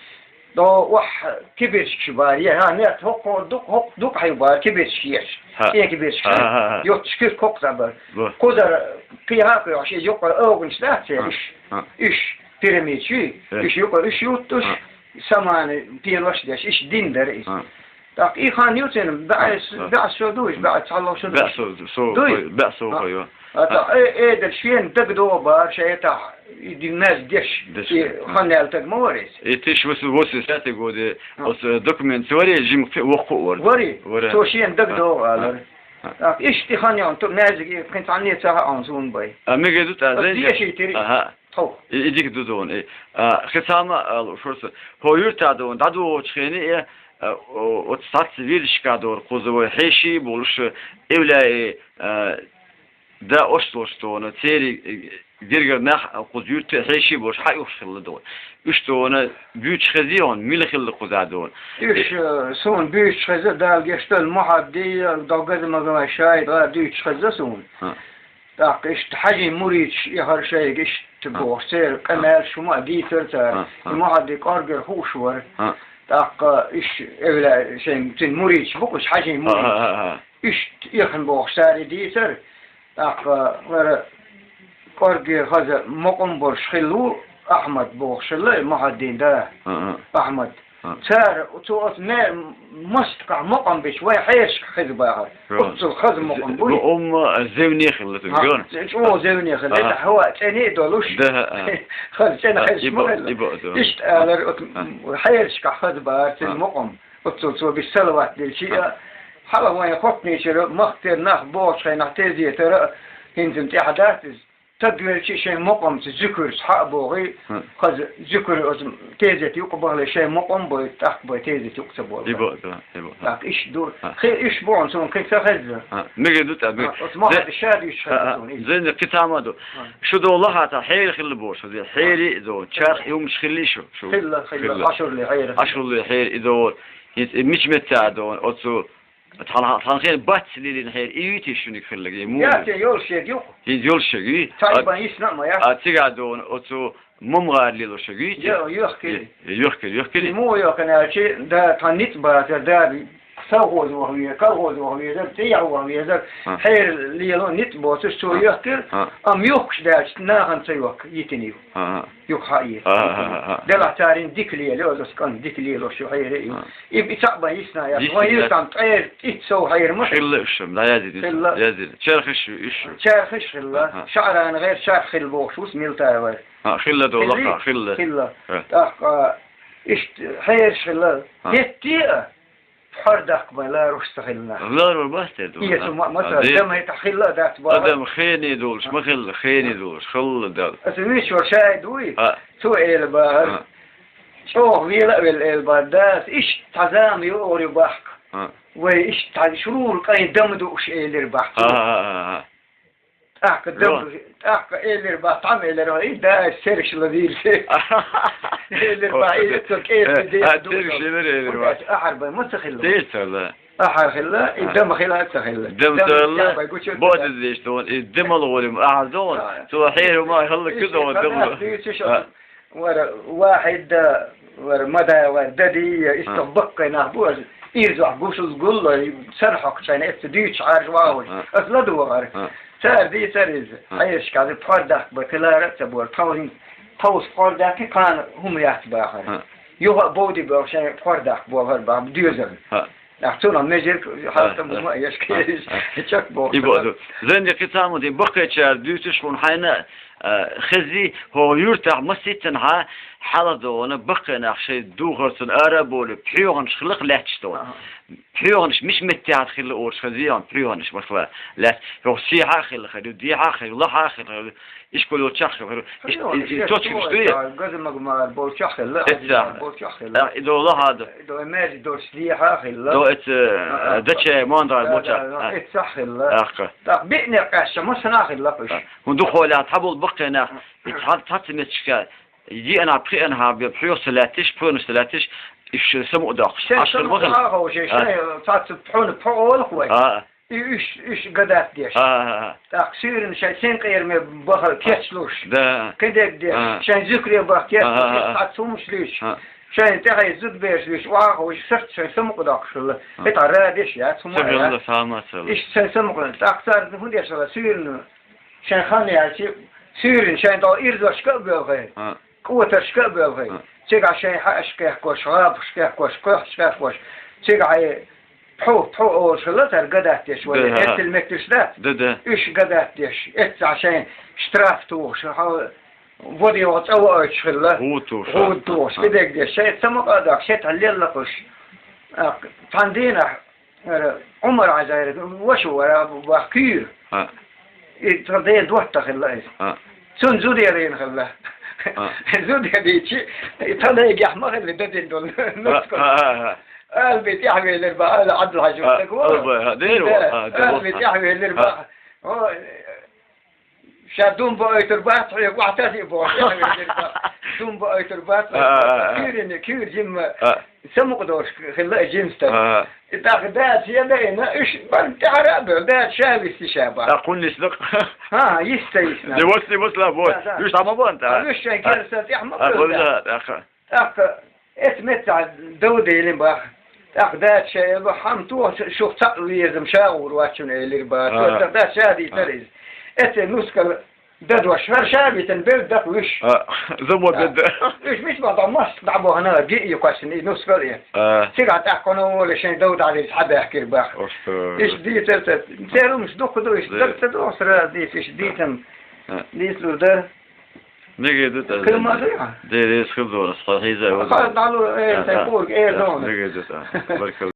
До вахь кибирчкаш бара, е, хӀа, нет, хӀокхо дукха, хӀокхо дукха хьайба бара, кибирчкаш еш. КӀен кибирчкаш. Йоццуш кирк хӀокхо цхьа бара. Кхузара кхин хьа кхоьхьуш, и юкъа оганаш дац, уьш. Уьш, пирамидаш, уьш юкъа, уьш юттуш, самани пенош деш, иштта дин дара иза. ТӀаккха и хан ю цуьнан, баьӀас, баьӀас шо ду, иштта баьӀас цхьалла шо ду. БаьӀ со, со, дуй? БаьӀ со хо ю. А, тӀаккха э, эдара шена дагадогӀу бара, шайтахь, и ди маьждиг деш, и хан яьлла таг ма вара иза. И тысяча восемьсот восемьдесят пятый годе, оцу документ ца варе, жим кхи воккху вара. Вари? Вара. Цо шена дагадогӀу алара. ТӀаккха иштта и хан яьлла, ту маьждиг, и кхин цхьанне ца хаьа суна бай. А, мега ду тӀа, зен дешийтири. Аха. Тхов. И, и дика ду дона, и. А, хи цхьа ма, а, шурса, хӀо юьрта дона, дӀадогӀучу хене, и, а, о, оцу сац виришка дора, кхуза вай хьеший болуш, эвлаи, а, да ош долуш дона, церий, и, гергара нах кхуза юьртахь хьеший болуш хьаоьхуш хилла дона. Уьш дона буьйцуш хезий хьуна, мила хилла кхузахь дона? Уьш, э, суна буьйцуш хеза, Дала гечдойла, Мухьадди, Догаза Магомай шайда дуьйцуш хеза суна. ХӀа. ТӀаккха иштта хьаьжин муридаш яхара шайга иштта бохуш, церан къамелаш хӀума а дийцара цара. ХӀа, хӀа. И Мухьадди кӀоргера хууш вара. ХӀа. ТӀаккха иштта эвла шайн, цуьнан муридаш бу-кх уьш, хьаьжин муридаш. ХӀа, хӀа, хӀа. Иштта эхина бохуш цара и дийцара. ТӀаккха вара кӀоргера хаза мукъам болуш хилла ву Ахьмад бохуш хилла, Мухьаддин да. ХӀа, хӀа. Ахьмад. ХӀа. Цара, цо оцу ме-, мостагӀа мукъам бича вайн хьерашкахь хеза бахара. Йо. Оццул хаза мукъам буй. Зе-, ма умма зевне хилла цуьнга, хӀа, йо? ЦӀе-, чӀогӀа зевне хилла. ХӀа. ТӀаккха хӀаваъ цӀена а долуш. Да, хӀа, хӀа. Хаза цӀена хезаш ма хилла. И бо-, и бо-, и бо-, да. Иштта алара оцу, хӀа, хьерашкахь хаза бахара цуьнан мукъам. Оццул цо бича салават дилчи а, хьала вайн хоттанечара махкара нах бохучу хенахь тезетара хӀинца тӀехь дац иза. Стаг велчи шайн мукъамца зуькарца хьа а бохий, хаза зуькар оцу тезет юкъа бахале шайн мукъам бой, тӀаккха бой тезет юкъа ца болу. И бо, да, и бо. ТӀаккха иштта ду. ХӀа. Хи-, иштта боху суна кхин ца хезна. ХӀа. Мегар ду тӀа, мегар. ХӀа, оцу Мухьаммад шадуьйцуш хезна суна иза. Зенна кхин цхьа ма ду. ХӀа. Шу долу лахьа цхьа хьерий хилла бохуш, хаза хьерий а долу, чарх и хӀумаш хиллий шу? Шу? Хилла, хилла. Хилла. Ашурли хьерий. Ашурли хьерий и долу. ХӀинца и мича меттехь а долу, оцу Тхан, тхан хен бац лелийна хьерий, и юй те шуьниг хилларг, и муха? Яц, йолуш ерг ю-кх. ХӀинца йолуш ерг ю? Цхьа бан йисна а ма яц. А цигахь дона оцу мамгӀара лелош ерг ю те? Йо, йохкий. Е, йохкий, йохкий. И муха йохкина аьлчи, да, тхан ницкъ бацара, да, совхоз ваха везар, колхоз ваха везар, цӀехьа ваха везар, хьерий лело ницкъ боцуш цо йохкира, амма юхкуш даьлча нахана ца йохка, йитина ю. Юха хьаийра. Делахь царна дика лело, оцу кӀант дика лелош ю хьерий ю. И, и цхьаъ бан йисна яц. Вайн юьртахь ткъе итт сов хьерий ма хилла. Хилла уьш, да, язйина. Хилла. Язйина. Чархаш ю, уьш ю. Чархаш хилла. Шаьарана гӀайр чарх хилла бохуш ву-кх Милтаевар. ХӀа, хилла долу лаха, хилла. Хилла. ТӀаккха иштта хьераш хилла. ХӀетте а Пхьор даккха бен ларош ца хилла нах. Ларор бац те ду. Иесу ма, ма ца, дем хӀетахь хилла а дац боху. Адам хене долуш ма хилла, хене долуш, хилла Дала. Аса вуьйцуш вара шайда вуй? Цо эла бахара. ЧӀогӀа вела а велла эла бахара. Дас, иштта цхьа зама ю ора ю бахка. Вай иштта цхьа шурула кӀайн дама дууш элира бахка. ТӀаккха дам, тӀаккха элира бах, тхьам элира, и да, сераш лазийла. Элира бах, и цо кӀерта де, а, ду, сераш элира бах. Ахьар бай, ма ца хилла. Децала. Ахьар хилла, и дам хилла, ца хилла. Дам ца хилла. Бода деш дон, и дам ал гӀолим, ахьар дон. Цо хьерий ма хилла, ку дон, дам. Вара Вахьид да, вара Мада, вара Дади, я, исто баккхай нах бу, аса ирзох гушуз гулло, сархьокчайна эцца дуьйцуш Ӏаржа вагӀуш. Аса ладугӀара. Цара дийцара иза. Хьерашка аса пхьор даккха бан кхилара а ца бора. Тховзин, тховса пхьор даккхи, кхана хӀума яц бахара. Юха а бовди боху шайн пхьор даккха бохара баха доьзална. Ах, цунах межирг хьалта ма яшка чак боху. И боху. Зенде кхин цхьа ма дин, баккхечара дуьйцуш хьуна хьайна, а, хези, хӀо юьртахь маситтанхьа хьала догӀана, баккхенах шайн духарцун ара а боли, пхьоьгӀанаш хилах лаьтташ догӀана. ПхьоьгӀанаш миш меттехьа хилла оцу хезий, пхьоьгӀанаш масала лаьтта. ХӀо сехьа а хилла хир ю, дехьа а хир ю, лахьа а хир ю, ишкол йолчах хир ю. Иш-, и, и, и, точка, что я? Газа магмар болчах хилла, эццахь. Болчах хилла. А, и до лахьа да. До мери до сехьа хилла. До эц, а, даче, монда болчах. Эццахь хилла. Ахка. Так, биъне къаьша, масана хилла пуш. ХӀун духоля, тхьабул баккхенах, и цхьа, цхьацца метташка, йиъана, пхиъана хьа, бе, пхьоьхса лаьтташ, пхьоьнаш лаьтташ, иш саму дах. Шен ашхал саму бахал. Ахо, шен, а, шен, цхьацца пхьоьна пхьо олах вай. А. И уьш, уьш гадат деш. А, а, а. Так, суьйрана шайн сен къераме бахал кечлуш. Да. Кхидерг деш. А. Шайн зуькре бах кечлуш, а, а, а, цхьацца хӀумаш луьйш. А. Шайн тӀехье зудбераш луьйш, вахуш, сарт шайн самукъа доккхуш хилла. А. ХӀетахь радеш яц, хӀума яц. Ца хилла, сама ца хилла. Иштта шайн самукъа. Так, царна хӀун деш хилла, суьйрана. Шайн хан яьлчи, суьйрана шайн догӀу ирзошка а боьлхий, а, кӀотаршка а боьлхий. А. Цигахь шайн хьааш кхехкош, гӀабаш кхехкош, кхоьхьаш кхехкош. Цигахь и пхьу, пхьу олуш хилла цара гадат деш вай. Да, да. Эццал метташ дац? Да, да. Уьш гадат деш. Эццахь шайн штраф тухуш, хьо вода йогӀу цӀа ваойтуш хилла. ГӀуда тухуш. ГӀуда тухуш. А. И дерг деш. Шайн ца ма къадах, шетахь лелла кхуш. А, цхьана дийнахь Ара, Ӏумар Ӏазайра, ваша вара, вах куьйра. А. И тхан ден доттагӀа хилла иза. А. Цунна зуда ярийна хилла. А. Зуда ярийчи, и тхан дайгахь ма хилла, дадин долу. А, нуцкъа. А, а, а. Алби тӀехвелира бах, ала Ӏабдулхьажа. А, стаг вара. Алби, а, дера вара. А, дера вара. Алби тӀехвелира бах. А. О, Ша дум баойтур бац хьоьга, вахтаси бохуш, яхвелира бах. Дум баойтур бац хьоьга. А, а, а. Кийрина, кийра жимма. А. Самукъадолуш хилла и жимста. А. И тӀаккха дадас ян даийна, уьш бан тӀаьхьара а бевлла, дадас ша висси ша бах. ТӀаккха хӀунда йисна? ХӀан, йист ца йисна. Де васси васла бо. Да, да. Уьш дӀа ма бан тӀаккха. Да, уьш шайн керса тӀехь ма бевлла. А, бевлла, тӀаккха. ТӀаккха эцу меттехь дов делира бах. ТӀаккха дадас ша элира, хьан тоха шух цхьаъ везам ша гӀур вац шуна элира бах. А. ТӀаккха дадас ша дийцара иза. Эцу нускал дадош, хӀара ша витина бевлла дакъа вуьш. А, зама бедда. Уьш мича бахьа дӀа массо дӀабохна, гиъ ю кхоьссина, и нускал эца. А. Цигахь тӀаккха кхуьнан волу шайн дов дӀалийца хьабаьхкира бах. Оста. Иштта дийцар ца. Церан хӀумаш дукха ду, иштта даг ца доху, сразу дийца, иштта дийцам. А. Дийцалур дара. Меге ду тӀе. Кхин ма ду. Деррис хила дора, схьа хьийза а ваза. Хьо дӀалу, э, сайн кург, э, зона. Меге ду тӀе. Баркалла.